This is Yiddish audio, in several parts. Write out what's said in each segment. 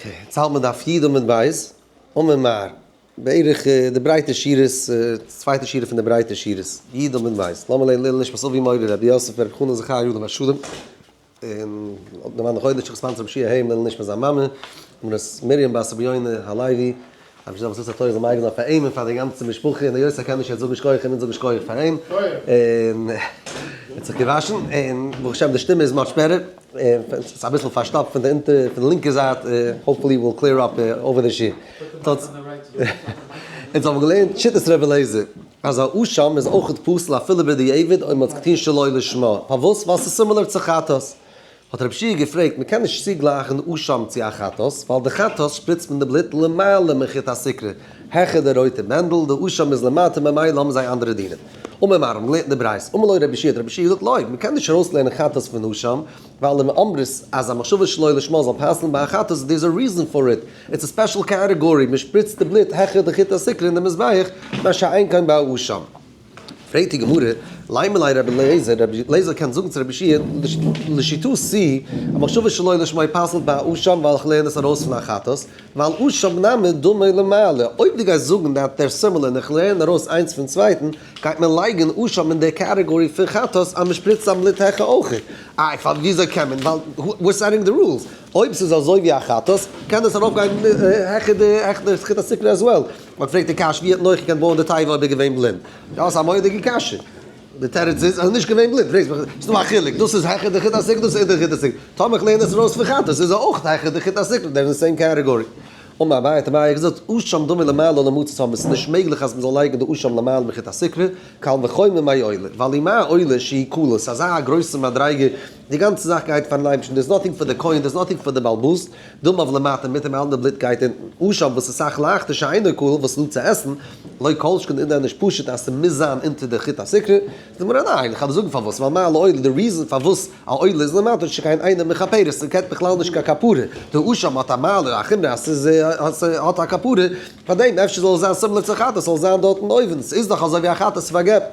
Okay, יעצט האלט מען דף י' עמוד ב', אמר מר, בערך די ברייטע שורות, צווייטע שורה פון די ברייטע שורות, י' עמוד ב', לאמיר לערנען לעילוי נשמת אבי מורי רבי יוסף בר' חנן זכרי' עליו השלום, און דערמאן איך אויך נישט sponsor רבי שיע היים לעילוי נשמת זיין מאמע, מרת מרים בת רבי יונה הלוי, אבער זאל וואס התורה זאל מגין זיין פאר אים און פאר די גאנצע משפחה, און היות ער קען נישט יעצט זאגן שכוח און אונז זאגן שכוח פאר אים, און ער האט זיך געוואשן, און ברוך השם די שטימע איז much better, ס'איז אביסל פארשטאפט פון די אונטער פון די לינקע זייט, hopefully will clear up over די שיעור. אונז האבן געלערנט שיטת רבי אליעזר אז א אשם איז אויכעט פסול אפילו בדיעבד אויב מ'האט עס געטון שלא לשמה, פארוואס? ווייל ס'איז similar צו חטאת. האט רב שיע געפרעגט, מען קען נישט צוגלייכן אשם צו א חטאת, ווייל די חטאת שפריצט מען די בלוט למעלה מחוט הסיקרא, העכער די רויטע בענדל, די אשם איז למטה ממילא האבן זיי אנדערע דינים. אמר מר, האבן געלערנט אין די ברייתא, אמר לו רבי יהושע, האט רבי יהושע געזאגט, לא, מען קען נישט ארויסלערנען חטאת פון אשם, ווייל אם אמרת אז א מחשבה שלא לשמה זאל פסל'ן ביי א חטאת, there is a reason for it, it's a special category, מען שפריצט די בלוט העכער די חוט הסיקרא אין די מזבח, מה שאין כן ביי אשם. פרעגט די גמרא, לימא ליה רבי אליעזר, רבי אליעזר קען זאגן צו רבי יהושע, לשיטתי, א מחשבה שלא לשמה פסל'ט ביי א אשם ווייל איך לערן עס ארויס פון א חטאת, ווייל אשם נמי דמו למעלה, אויב דו גייסט זאגן that they're similar און איך לערן ארויס איינס פון צווייטן, גייט מען לייגן אשם אין די category פון חטאת אז מען שפריצט זיין בלוט העכער אויך. איי פאר וויאזוי קען מען, ווייל we're setting the rules, אויב ס'איז אזוי ווי א חטאת, קען דאס ארויפגיין העכער די חוט הסיקרא as well. מען פרעגט די קשיא ווי האט נח געקענט בויען די תיבה אויב ער איז געווען בלינד? יא ס'איז א מורא'דיגע קשיא. די תירוץ איז אז ער איז נישט געווען בלינד. פרעגסט מיך, ס'איז דא א חילוק, דאס איז העכער די חוט הסיקרא דאס איז אונטער די חוט הסיקרא. טאמער איך לערן עס ארויס פון חטאת איז ער אויך העכער די חוט הסיקרא, they're in the same category. אמר אביי האט אביי געזאגט, אשם דמו למעלה לא מצית האבן, עס איז נישט מעגליך אז מען זאל לייגן די אשם למעלה מחוט הסיקרא, קל וחומר מעולה, ווייל אי מה עולה שהיא כלה, ס'איז אזא גרויסע מדריגה, די גאנצע זאך גייט פארן אייבערשטן, there's nothing פאר די כהן, there's nothing פאר די בעל הבית, דמיו למטה מיט דעם אלעם די בלוט גייט אונטן, אשם וואס איז סאך לייכטער שאינו כליל וואס איז דא צו עסן, לא כל שכן איז דען נישט פשוט אז ס'מוז זיין אונטער די חוט הסיקרא, זאגט די גמרא ניין, איך וועל זאגן פארוואס, ווייל מה לעולה, די reason פארוואס א עולה איז למטה שכן אינה מכפרת, ס'קענט בכלל נישט קיין כפרה, די אשם האט א מעלה, א חומרא אז ס'איז אז ס'האט א כפרה, פארדעם אפשר זאל עס זיין similar צו חטאת, ס'זאל זיין דארטן אויבן, ס'איז דאך אזוי ווי א חטאת פארגעבט.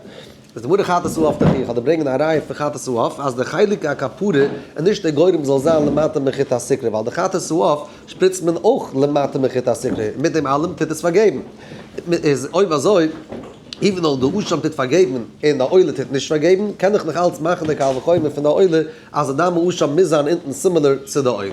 איז די גמרא חטאת העוף תוכיח אדער ברענגען א ראיה פון חטאת העוף אז די חלק הכפרה און נישט די גורם זאל זיין למטה מחוט הסיקרא ווייל די חטאת העוף שפריצט מען אויך למטה מחוט הסיקרא און מיט דעם אלעם טוט עס פארגעבן איז אויב אזוי even though די אשם טוט פארגעבן און די עולה טוט נישט פארגעבן קען איך נאך אלץ מאכן די קל וחומר פון די עולה אז די דם האשם מוז זיין אונטן similar צו די עולה.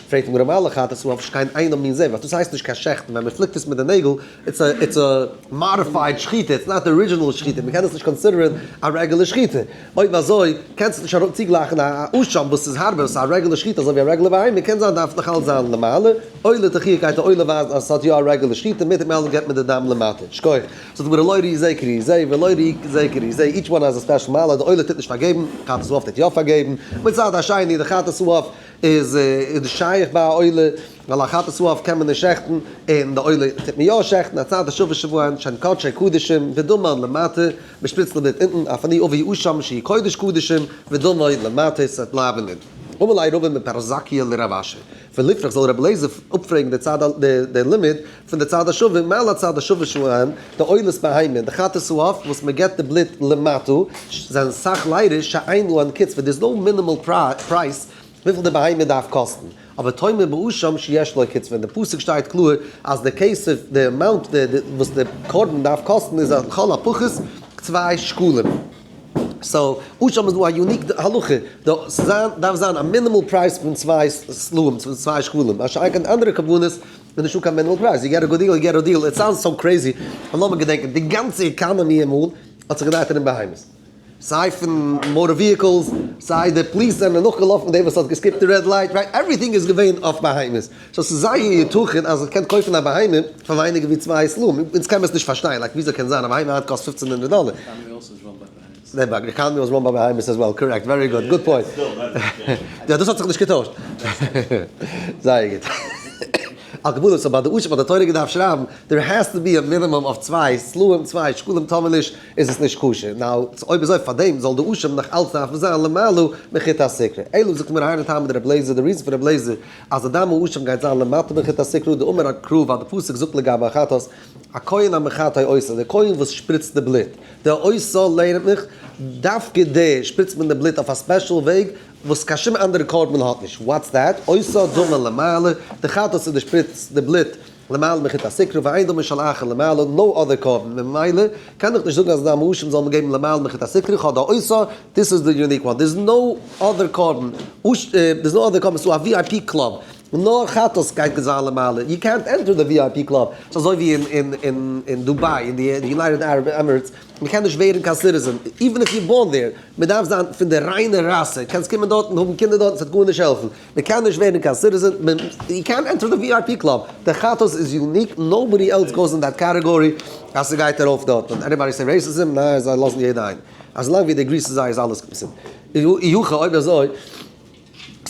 פרעגט די גמרא מה לחטאת העוף שכן אינו מין זה ווייל דאס הייסט נישט קיין שעכטן ווען מען פליקט עס מיט די נעגל it's a it's a modified שחיטה, it's not די original שחיטה, מ'קען עס נישט consider ען א רעגולער שחיטה. אויב אזוי קענסטו נישט אראפ צוגלייכן א אשם וואס איז הארבער וואס איז א רעגולער שחיטה אזוי ווי א רעגולער בהמה, קען זיין דארף נאך אלץ זיין למעלה, עולה תוכיח גייט די עולה ווייזן אז עס האט יא א רעגולער שחיטה, מיט דעם אלעם געבט מען די דם למטה. שכוח. זאגט די גמרא לא ראי זה כראי זה ולא ראי זה כראי זה, each one has a special מעלה, די עולה טוט נישט פארגעבן, חטאת העוף טוט יא פארגעבן, מצד השני די חטאת העוף איז נישט שייך ביי א עולה, ווייל א חטאת העוף קען מען נישט שעכטן, און די עולה טוט מען יא שעכטן, הצד השווה שבהן, שהן קדשי קדשים, ודמן למטה, מען שפריצט די בלוט אונטן, אף אני אביא אשם שהוא קודש קדשים, ודמו למטה, ס'וועט בלייבן אונטן. אמר ליה רבא מפרזקיא לרב אשי, וליפרך זאל רבי אליעזר אפפרעגן די צד די לימוד פון די צד השווה, מה לצד השווה שבהן, די עולת בהמה, די חטאת העוף וואס מען געבט די בלוט למטה, זענען סך ליידער שאין להן קצבה, there is no minimal price וויפיל די בהמה דארף קאסטן, אבער תאמר באשם שיש לו קצבה, אין די פסוק שטייט קלאר אז די כסף, די amount וואס די קרבן דארף קאסטן איז לכל הפחות 2 שקלים. so, אשם איז דא א unique הלכה, דארף זיין א minimal price פון 2 סלעים, פון 2 שקלים, מה שאין כן אנדערע קרבנות איז נישטא קיין minimal price, you get a good deal, you get a deal, it sounds so crazy, אבער לאמיר געדענקען, די גאנצע economy אמאל האט זיך געדרייט ארום בהמות. סיי פון motor vehicles, סיי די police זענען נאכגעלאפן דעם וואס האט גע skip ט די red light, right? Everything איז געווען אויף בהמות. So ס'איז זייער יתכן אז איך קען קויפן א בהמה פאר ווייניגער ווי 2 סלעים. אונז קען מען עס נישט פארשטיין, like וויאזוי קען זיין א בהמה היינט קאסט 1500 דאלער? The economy was run by בהמות as well, correct, very good, good point. יא, דאס האט זיך נישט געטוישט. זייער גוט. על כפרות, so ביי די אשם האט די תורה געדארפט שרייבן, there has to be a minimum of 2 סלעים, 2 שקלים, טאמער נישט איז עס נישט כשר. Now, אויב אזוי פאר דעם זאל די אשם נאך אלץ דארפן זיין למעלה מחוט הסיקרא. אלא זאגט מיר היינו טעמא דרבי אליעזר, די reason פון רבי אליעזר אז די דם האשם גייט זיין למטה מחוט הסיקרא, דאמר קרא ווייל די פסוק זאגט לגבי החטאת, הכהן המחטא אותה, דער כהן וואס שפריצט די בלוט, דער אותה לערנט מיך, דווקא דער שפריצט מען די בלוט אויף א special וועג. וואס קיין שום אנדערע קרבן האט נישט. What's that? עושה דמה למעלה, די חטאת איז די שפריץ די בלוט למעלה מחוט הסיקרא, ואין דמה של אחר למעלה, no other קרבן, ממילא קען איך נישט זאגן אז דם האשם זאל מען געבן למעלה מחוט הסיקרא, כ'האב די עושה, this is the unique one, there's no other קרבן, there's no other קרבן, ס'איז דא א VIP club, נאר חטאת גייט זיין למעלה, יו קענט ענטער די VIP club, ס'איז אזוי ווי אין דובאי, אין די United Arab Emirates, מ'קען נישט ווערן קיין citizen, even if you born there, מ'דארף זיין פון די ריינע ראסע, קענסט קומען דארט און האבן קינדער דארט, ס'וועט גארנישט העלפן, מ'קען נישט ווערן קיין citizen, יו קענט ענטער די VIP club, די חטאת איז unique, nobody else goes אין that category אז ס'גייט ארויף דארט, און anybody say racism, ניין זיי לאזן יעדע איין, אז לאנג ווי די גריסן זיי איז אלעס בסדר. אי הכי אויב אזוי.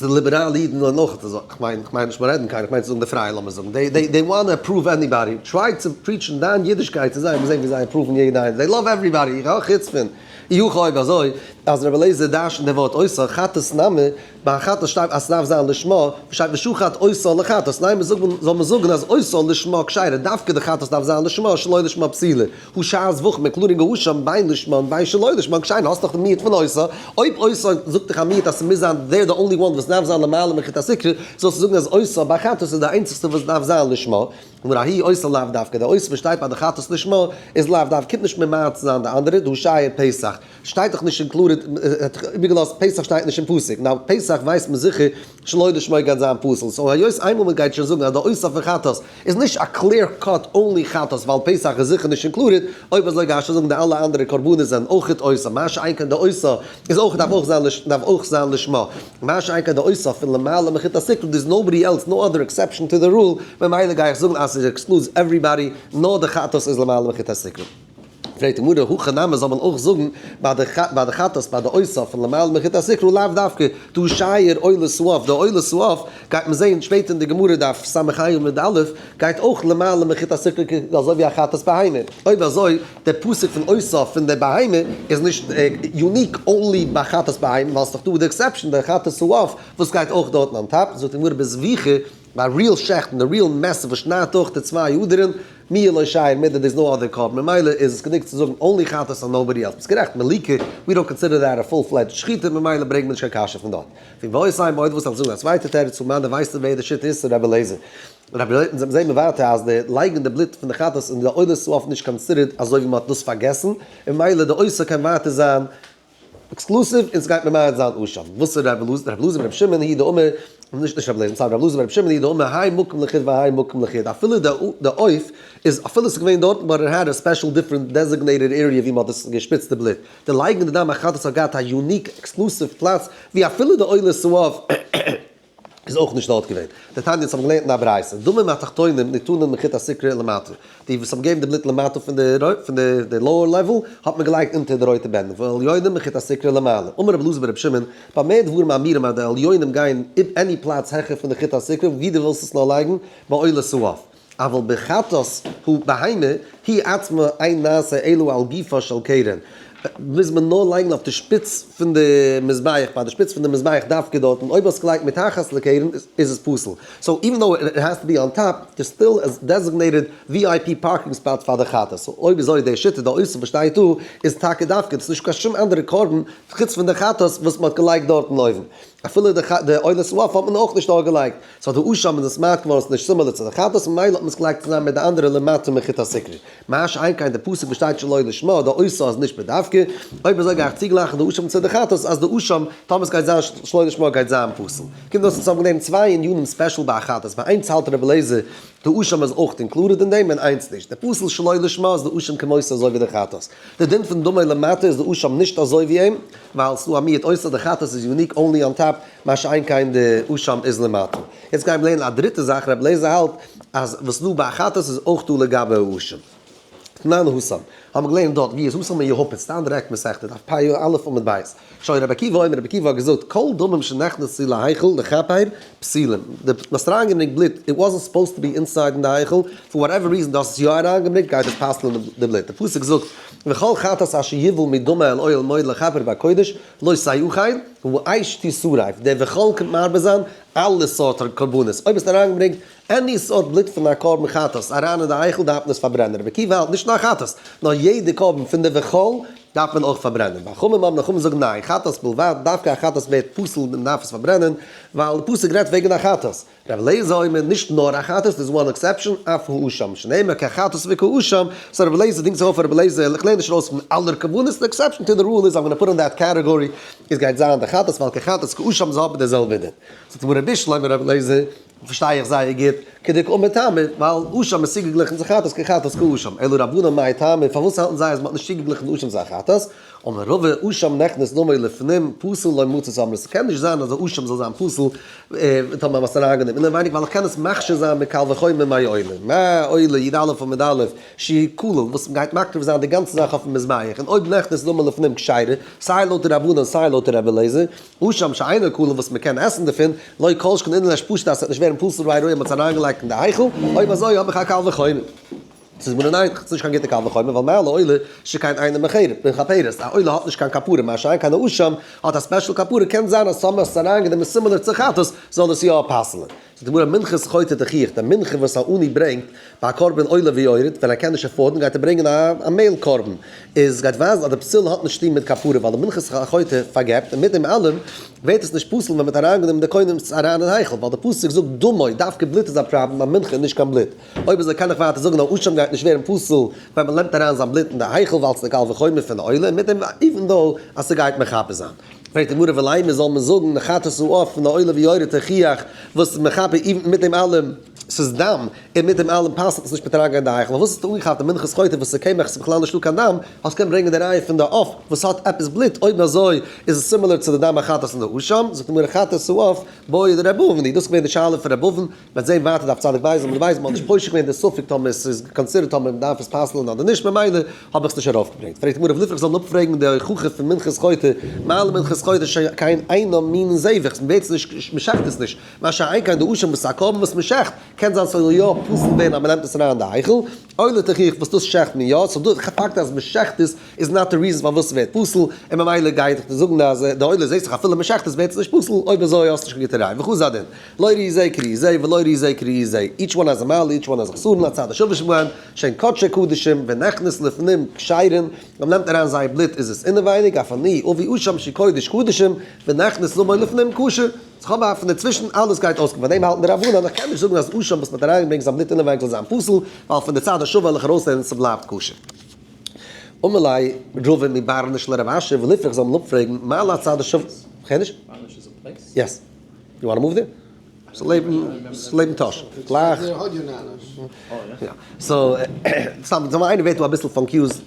די ליבעראלע אידן זענען אויך אזוי, כ'מיין, כ'מיין נישט בארעדן קיינעם, כ'מיין צו זאגן די פרייע לאמיר זאגן, they they they wanna approve anybody, try צו preach ן דיין אידישקייט צו זיי, מיר זעהן ווי זיי approve ן יעדע איינער, they love everybody, איך האב חוץ פון אי הכי אויב אזוי, אז רבי אליעזר דרש'נט די ווארט עושה, חטאת נמי, ביי חטאת שטייט אז ס'דארף זיין לשמה, שטייט ושחט עושה לחטאת, ניין מיר זאגן, זאל מען זאגן אז עושה לשמה כשרה, דווקא די חטאת דארף זיין לשמה, שלא לשמה פסילה. הוא שאר זבחים including אשם בין לשמה און בין שלא לשמה כשרין האסט דאך די מיעוט פון עושה, אויב עושה זאגט דיך א מיעוט אז ס'מוז זיין they're the only one וואס דארף זיין למעלה מחוט הסיקרא, זאלסטו זאגן אז עושה ביי חטאת איז די איינציגסטע וואס דארף זיין לשמה, און ההיא עושה לאו דווקא, די עושה וואס שטייט ביי די חטאת לשמה איז לאו דווקא, קומט נישט ממעט צו זיין די אנדערע, דהא שייר פסח שטייט דאך נישט included, האט דאך איבערגעלאזט פסח שטייט נישט אין פסוק, now פסח ווייסט מען זיכער שלא לשמה גייט זיין פסול, so היות איינמאל מען גייט שוין זאגן אז די עושה פון חטאת איז נישט א clear cut only חטאת ווייל פסח איז זיכער נישט included, אויב אזוי גיי שוין זאגן די אלע אנדערע קרבנות זענען אויכעט עושה, מה שאין כן די עושה איז אויך דארף אויך זיין דארף אויך זיין לשמה, מה שאין כן די עושה פון למעלה מחוט הסיקרא there's nobody else no other exception to the rule, ממילא גיי איך זאגן אז עס excludes everybody נאר די חטאת איז למעלה מחוט הסיקרא. פרעגט די גמרא, הכא נמי זאל מען אויך זאגן ביי די ביי די חטאת ביי די עושה פון למעלה מחוט הסיקרא לאו דווקא דהא שייר עולת העוף, די עולת העוף גייט מען זעהן שפעטער אין די גמרא דף ס"ה עמוד א', גייט אויך למעלה מחוט הסיקרא אזוי ווי א חטאת בהמה, אויב אזוי די פסוק פון עושה פון די בהמה איז נישט unique only ביי חטאת בהמה ווייל ס'איז דאך דא די exception די חטאת העוף וואס גייט אויך דארטן on top, זאגט די גמרא בזביחה ביי real שעכטן די real מעסער וואס שניידט דורך די צוויי אדערן, מיהא לא שייר מידי there's no other קרבן ממילא איז עס גענוג צו זאגן only חטאת and nobody else. ביסט גערעכט מליקה we don't consider that a full fledged שחיטה ממילא ברענגט מען נישט קיין קשיא פון דארט. ואיבעית אימא אויב וואס איך זאגן א צווייטע תירוץ פון מאן דו ווייסט ווער די שיטה איז צו רבי אליעזר. רבי אליעזר זעהן מיר ווייטער אז די לייגן די בלוט פון די חטאת אין די עולת העוף נישט considered אזוי ווי מען האט דאס פארגעסן און ממילא די עושה קען ווייטער זיין exclusive און סגייט ממעט זיין אשם. וואס איז רבי אלעזר? רבי אלעזר ברבי שמעון היא דאמר, נישט נישט רבי אלעזר, sorry, רבי אלעזר ברבי שמעון היא דאמר האי מקום לחוד והאי מקום לחוד, אפילו די די עוף איז אפילו ס'איז געווען דארטן but it had a special different designated area ווי מ'האט עס געשפריצט די בלוט. די לייגן די דם החטאת האט געהאט א unique exclusive פלאץ ווי אפילו די עולת העוף איז אויך נישט דארט געווען. דתניא אונז האבן געלערנט אין א ברייתא, דמים התחתונים ניתנים מחוט הסיקרא למטה, די וואס האבן געגעבן די בלוט למטה פון די פון די די lower level האט מען געלייגט אונטער די רויטע בענדל, והעליונים מחוט הסיקרא למעלה. אמר רבי אלעזר ברבי שמעון, במה דברים אמורים אז די עליונים גייען any פלאץ העכער פון די חוט הסיקרא ווי דו ווילסט עס נאר לייגן, בעולת העוף. אבל בחטאת הוא בהמה היא עצמה אין נעשה אלא על גופה של קרן, מוז מען נאר לייגן אויף די שפיץ פון די מזבח, ביי די שפיץ פון די מזבח דווקא דארטן, אויב האסט געלייגט מתחת לקרן איז עס פסול, so even though it has to be on top, there's still a designated VIP parking spot פאר די חטאת, so אויב אזוי די שיטה די עושה וואס שטייט דא איז טאקע דווקא, דאס איז נישט קיין שום אנדערע קרבן חוץ פון די חטאת וואס מען האט געלייגט דארטן אויבן, אפילו די עולת העוף האט מען אויך נישט דארט געלייגט. ס'האט די אשם איז עס מעט געווארן ס'נישט similar צו די חטאת ממילא האט מען עס געלייגט צוזאמען מיט די אנדערע למטה מחוט הסיקרא. מה שאין כן די פסוק וואס שטייט שלא לשמה די עושה איז נישט בדווקא, אויב אזוי גיי איך צוגלייכן די אשם צו די חטאת אז די אשם טאמער ס'גייט זיין שלא לשמה גייט זיין פסול. קומט אויס אונז האבן געלערנט צוויי ענינים special ביי א חטאת ביי איינס האלט רבי אליעזר די אשם איז אויך included אין דעם און איינס נישט. די פסול שלא לשמה איז די אשם כמותו אזוי ווי די חטאת. די דין פון דמו למטה איז די אשם נישט אזוי ווי אים ווייל ס'דא א מיעוט עושה די חטאת איז unique only on top מה שאין כן די אשם איז למטה. יעצט גייען מיר לערנען א דריטע זאך, רבי אליעזר האלט אז וואס דא ביי חטאת איז אויך דא לגבי אשם. תנן התם, האבן מיר געלערנט דארט ווי איז התם אין יהפת, סתם דירעקט מסכתא, דף פ"א עמוד ב'. שוין רבי עקיבא אומר, רבי עקיבא האט געזאגט, כל דמים שנכנסו להיכל לכפר פסולים. די האסט אריינגעברענגט בלוט, it wasn't supposed to be inside אין די היכל, for whatever reason דו האסט עס יא אריינגעברענגט גייט עס פסל'ן די בלוט. די פסוק זאגט, וכל חטאת אשר יבא מדמה אל אוהל מועד לכפר בקודש, לא תאכל, ובאש תשרף, דער וכל קומט מרבה זיין אלע סארט קרבנות, אויב האסט אריינגעברענגט any סארט בלוט פון א קרבן חטאת אריין אין די היכל דארף מען עס פארברענען, רבי עקיבא האלט נישט נאר חטאת, נאר יעדע קרבן פון די וכל דארף מען אויך פארברענען. וחכמים אומרים, חכמים זאגן ניין, חטאת בלבד, דווקא א חטאת ווערט פסול און מ'דארף עס פארברענען, ווייל די פסוק רעדט וועגן א חטאת. רבי אליעזר אומר, נישט נאר א חטאת, there's one exception, אף האשם, שנאמר כחטאת וכאשם, so רבי אליעזר דינגט זיך אויף רבי אליעזר, איך לערן נישט ארויס פון אלע כוונות, די exception to the rule איז I'm gonna put in that category, איז גייט זיין די חטאת ווייל כחטאת כאשם זיי האבן די זעלבע דין. זאגט די גמרא בשלמא רבי אליעזר, פארשטיי איך זייער גוט, כדקאמר טעמא, ווייל אשם איז צוגעגליכן צו חטאת כחטאת כאשם, אלא רבנן מאי טעמא, פארוואס האלטן זיי אז מ'האט נישט צוגעגליכן אשם צו א חטאת? אמר רבא, אשם נכנס דמו לפנים, פסול לא מצית אמרי, ס'קען נישט זיין אז א אשם זאל זיין פסול טאמער מ'האט עס אריינגענומען אינעווייניג ווייל איך קען עס מכשיר זיין מקל וחומר מעולה, מה עולה י א עמוד א', שהיא כליל, וואס מ'גייט מקריב זיין די גאנצע זאך אויפן מזבח, און אויב נכנס דמו לפנים כשרה, סיי לויט די רבנן סיי לויט רבי אליעזר, אשם שאינו כליל וואס מ'קען עסן דערפון, לא כל שכן אינער פשוט אז ס'וועט נישט ווערן פסול ווייל רואה מ'האט עס אריינגעלייגט אין די היכל, אויב אזוי האב איך א קל וחומר. ס'איז גמרא ניין, ס'איז נישט קיין גוטע קל וחומר, ווייל מה לעולה שכן אינה מכפרת, א עולה האט נישט קיין כפרה, מה שאין כן א אשם האט א special כפרה, קען זיין אז טאמער האסט עס אריינגענומען similar צו חטאת זאל עס יא פסל'ען. זאגט די גמרא מנחת חוטא תוכיח, די מנחה וואס א עני ברענגט ביי א קרבן עולה ויורד, ווען ער קען נישט afford ן גייט ער ברענגען א מעהל קרבן, איז גייט ווייזן אז די פסול האט נישט צוטון מיט כפרה ווייל די מנחת החוטא פארגעבט און מיט דעם אלעם ווערט עס נישט פסול ווען מ'האט אריינגענומען די קונם אריין אין היכל ווייל די פסוק זאגט דמו, דווקא בלוט איז א פראבלעם ביי מנחה און נישט קיין בלוט. אויב אזוי קען איך ווייטער זאגן אז אשם גייט נישט ווערן פסול ווען מ'נעמט אריין זיין בלוט אין די היכל ווייל ס'איז די קל וחומר פון די עולה און מיט דעם even though אז ס'גייט מכפר זיין. פרעגט די גמרא ולימא זאל מען זאגן חטאת העוף פון די עולה ויורד תוכיח וואס איז מכפר even מיט דעם אלעם ס'איז דם און מיט דעם אלעם פסל'ט עס נישט מיט אריינגיין אין די היכל פארוואס האסטו אנגעכאפט די מנחת חוטא וואס איז קמח ס'איז בכלל נישטא קיין דם האסט קענען ברענגען די ראיה פון די עוף וואס האט עפעס בלוט אויב אזוי איז עס similar צו די דם החטאת און די אשם זאגט די גמרא חטאת העוף בעי דר' אבין דאס איז געווען די שאלה פון ר' אבין מ'וועט זעהן ווייטער דף צדיק בית עמוד בית, מ'האט נישט פושט געווען די ספק טאמער עס איז considered טאמער מ'דארף עס פסל'ן אדער נישט ממילא האב איך עס נישט ארויפגעברענגט. פרעגט די גמרא ולפרוך זאל מען אפפרעגן די הוכחה פון מנחת חוטא, מה למנחת חוטא שכן אינו מין זבח, מ'ווערט עס נישט מ'שעכט עס נישט, מה שאין כן די אשם וואס איז א קרבן וואס מ'שעכט, קען זיין ס'זאל יא פסול ווערן אז מ'נעמט עס אריין אין די היכל, עולה תוכיח וואס דאס שעכט מען יא, so די פאקט אז מ'שעכט עס איז not די reason פארוואס ס'ווערט פסול, און ממילא גיי איך דיר זאגן אז די עולה זעהט זיך אפילו מ'שעכט עס ווערט עס נישט פסול, אויב אזוי האסטו נישט קיין גוטע ראיה, וכו' זה הדין. לא ראי זה כראי זה ולא ראי זה כראי זה, each one has a מעלה each one has a חסרון הצד השווה שבהם, שהן קדשי קדשים ונכנס לפנים כשרין, ווען מ'נעמט אריין זייער בלוט איז עס אינעווייניג, אף אני אביא אשם שהוא קודש קדשים ונכנס דמו לפנים כשר. זיך האבן א פון דערצווישן אלעס גייט אויסקומען פאר דעם האלטן די רבנן איך קען נישט זאגן אז אשם וואס מ'האט אריינגעברענגט זיין בלוט אינעווייניג זאל זיין פסול ווייל פון די צד השווה וועל איך ארויסלערנען ס'בלייבט כשר. אמר ליה רבא מבר נש לרב אשי ולפרוך זאל מען אפפרעגן מה להצד השווה כ'הער נישט? ברניש איז a place? Yes. You wanna move there? ס'לעבן טאהש. גלייך. יא. So, סתם, זאל מיר איינער ווערט דא אביסל confused.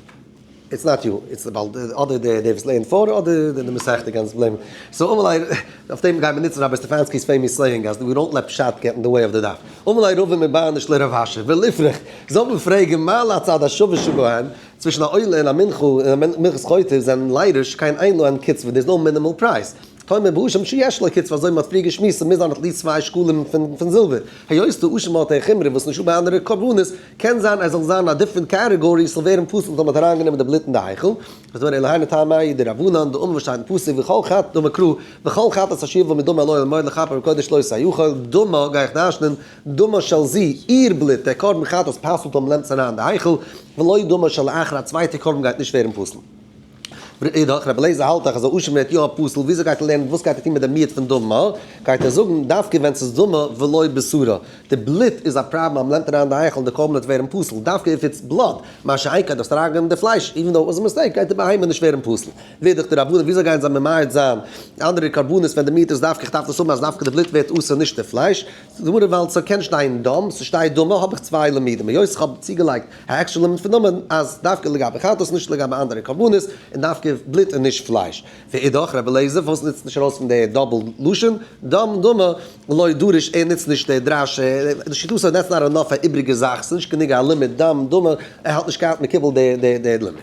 It's not you. It's ווייל אדער דער וואס לערנט פאר אדער די מסכתא קענסט blame ן. So אמר ליה, אויף דעם גייען מיר נוצן רבי סטעפאנסקי'ס famous saying אז we don't let פשט get in the way of the דף. אמר ליה רבא מבר נש לרב אשי, ולפרוך, זאל מען פרעגן מה להצד השווה שבהן, צווישן א עולה און א מנחה און א מנחת חוטא זענען ליידיש קיין אין להן קצבה, there is no minimal price. תאמר באשם שיש לו קצבה אזוי מ'האט פריער געשמועסט ס'מוז זיין at least 2 שקלים פון זילבער. היות די אשם האט א חומרא וואס נישטא ביי אנדערע קרבנות, קען זיין עס זאל זיין א different category ס'זאל ווערן פסול טאמער מ'האט אריינגענומען די בלוט אין די היכל. זאת אומרת אלהינו טעמא דרבנן דאמר וואס שטייט אין פסוק וכל חטאת דאמר קרא וכל חטאת אשר יבא מדמה אל אוהל מועד לכפר בקודש לא תאכל דמה גיי איך דרש'נען דמה של זו איר בלוט דער קרבן חטאת פסל'ט אויב מ'נעמט עס אריין אין די היכל ולא דמה של אחר א צווייטע קרבן גייט נישט ווערן פסול. אידך, רבי אליעזר האלט דאך אז א אשם ווערט יא פסול, וויאזוי גייט ער לערנען, וואס גייט ער טון מיט די מיעוט פון דמה? גייט ער זאגן, דווקא ווען ס'איז דמה ולא בשרה. די בלוט איז א פראבלעם אז מ'נעמט אריין די היכל און די קרבן וועט ווערן פסול, דווקא if it's blood, מה שאין כן דארפסט אריינגעבן די פלייש, even though it was a mistake, גייט די בהמה נישט ווערן פסול. ואידך די רבנן, וויאזוי גייען זיי ממעט זיין אנדערע קרבנות ווען די מיעוט איז דווקא, איך דארף דאס האבן אז דווקא די בלוט ווערט אסור נישט די פלייש? זאגט די גמרא ווייל ס'קען שטיין דם, ס'שטייט דמה האב איך צוויי לימודים, היות איך האב צוגעלייגט א עקסטרע לימוד פון דמה אז דווקא לגבי חטאת נישט לגבי אנדערע קרבנות, און דווקא בלוט און נישט פלייש. ואידך רבי אליעזר פארוואס נוצט נישט ארויס פון די double לשון, דם דמה לא דריש ער נוצט נישט די דרש, לשיטתו that's not enough א איבריגע זאך, ס'איז נישט גענוג א לימוד דם דמה, ער האלט נישט קיין מקובל די לימוד.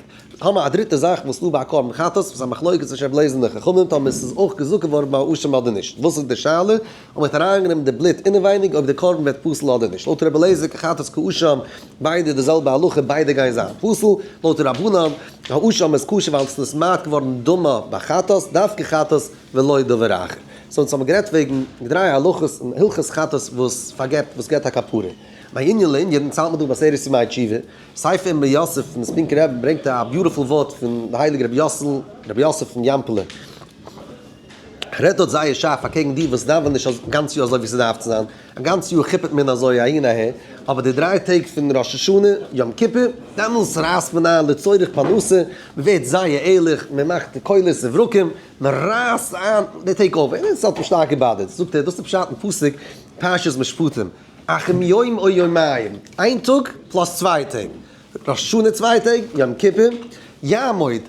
האמער א דריטע זאך וואס דא ביי א קרבן חטאת, וואס איז א מחלוקת צווישן רבי אליעזר און די חכמים טאמער עס איז אויך געזאגט געווארן ביי אשם אדער נישט. וואס איז די שאלה? אויב מ'האט אריינגענומען די בלוט אינעווייניג אויב די קרבן ווערט פסול אדער נישט. לויט רבי אליעזר כחטאת כאשם, ביידע די זעלבע הלכה ביידע גייען זיין פסול. לויט רבנן, האשם איז כשר ווייל עס איז נתמעט געווארן דמה בחטאת, דווקא חטאת ולא דבר אחר. So אונז האבן גערעדט וועגן דריי הלכות אין הלכות חטאת וואס פארגעבט, וואס געבט א כפרה. מענין לענין, אונז האלט מיר דא בעשרת ימי תשובה. ספר אמרי יוסף פון ספינקא רבי ברענגט א beautiful ווארט פון די הייליגע רבי יוסל, רבי יוסף פון יאמפעלע. ער רעדט דארט זייער שארף אקעגן די וואס דאווענען נישט א גאנץ יאר אזוי ווי ס'דארף צו זיין, א גאנץ יאר כיפערט מען אזוי אהין אהער, אבער די דריי טעג פון ראש השנה, יום כיפור, דעמאלס רייסט מען איין לצורך פרנסה, מען ווערט זייער ערליך, מען מאכט קולות וברקים, מען רייסט איין, they take over, און עס האט אים שטארק געבאדערט, זאגט ער, דאס איז פשט אין פסוק פרשת משפטים, אך אם יום או יומיים, איין טאג plus צוויי טעג, ראש השנה צוויי טעג, יום כיפור, יעמוד,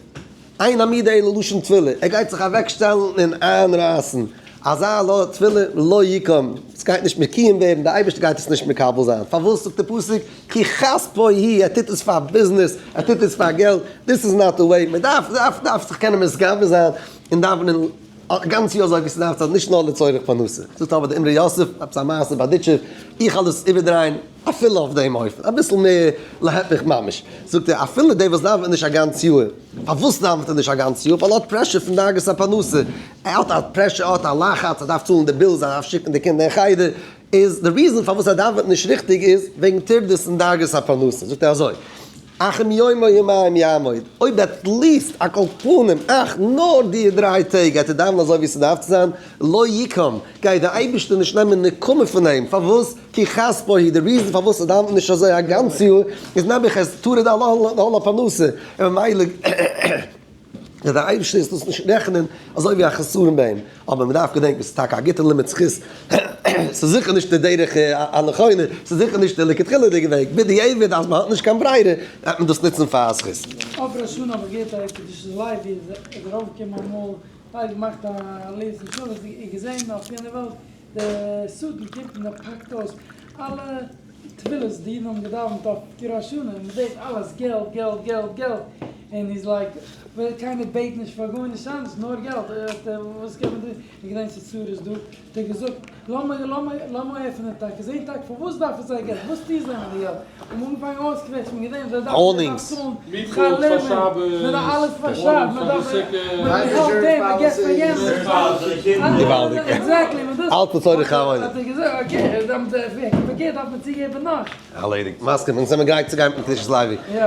אין עמידה אלא לשון תפילה, ער גייט זיך אוועקשטעלן און איינרייסן, אזא לא תפילה לא יקום, עס גייט נישט מקוים ווערן, דער אייבערשטער גייט עס נישט מקבל זיין, פארוואס זאגט דער פסוק, כי כספו היא, ער טוט עס פאר ביזנעס, ער טוט עס פאר געלט, this is not the way, מען דארף דארף דארף זיך קענען מתגבר זיין און דאווענען א גאנץ יאר אזוי ווי ס'דארף זיין, נישט נאר לצורך פרנסה. זאגט אבער דער אמרי יוסף, עפעס א מעשה בארדיטשוב, איך וועל עס איבערדרייען אפילו אויף דעם אופן, אביסל מער להיפך ממש, זאגט ער, אפילו דער וואס דאווענט נישט א גאנץ יאר, פארוואס דאווענט ער נישט א גאנץ יאר? ווייל ער האט pressure פון דאגות הפרנסה, ער האט א pressure, ער האט א לחץ, ער דארף צאלן די bills, ער דארף שיקן די קינדער אין חדר, איז די reason פארוואס ער דאווענט נישט ריכטיג איז וועגן טרדות און דאגות הפרנסה, זאגט ער אזוי, אך אם יום או יומיים יעמוד, אויב at least על כל פנים אך נאר די דריי טעג גייט ער דאווענען אזוי ווי ס'דארף צו זיין, לא יקום, גייט דער אייבערשטער נישט נעמען נקמה פון אים, פארוואס? כי כספו היא, די reason פארוואס ער דאווענט נישט אזוי א גאנץ יאר איז נעבעך עס טורד על הפרנסה, און ממילא וועט דער אייבערשטער עס נישט רעכענען אזוי ווי א חסרון ביי אים, אבער מען דארף געדענקען ס'איז טאקע א גוטע לימוד זכות, ס'איז זיכער נישט די דרך הנכונה, ס'איז זיכער נישט די לכתחילה'דיגע וועג, בדיעבד אז מען האט נישט קיין ברירה וועט מען דאס נוצן פאר א זכות. אויף ראש השנה האב איך געהערט א קדושת לוי איז ארויפגעקומען אמאל האט געמאכט א לעזן שלום איז געזען אויף יענע וועלט די שטן קומט און ער פאקט אויס אלע תפילות די אידן האבן געדאווענט אויף ראש השנה און מ'זעט אלעס געלט געלט געלט געלט און he's like ווער קיינער בעט נישט פאר גארנישט אנדערש נאר געלט וואס קען מען טון איך געדענק ס'איז צרות דא האט ער געזאגט לאמיר לאמיר לאמיר עפענען טאקע זעהן טאקע פארוואס דארפן זיי געלט וואס טוהן זיי מיט די געלט און אנגעפאנגען אויסקוועטשן מ'געדענקט זיי דארפן זיי דארף צאלן שכר לימוד מ'דארף אלעס פאר שבת מ'דארף מ'העלפט דעם מ'געבט פאר יענעם געוואלדיג. exactly מ'דאס אלטע צורך העבודה. האט ער געזאגט okay פארקערט דארף מען צוגעבן נאך. ערלעדיגט. מסכים. אונז זעמיר גרייט צו גיין מיטן קדושת לוי. יא.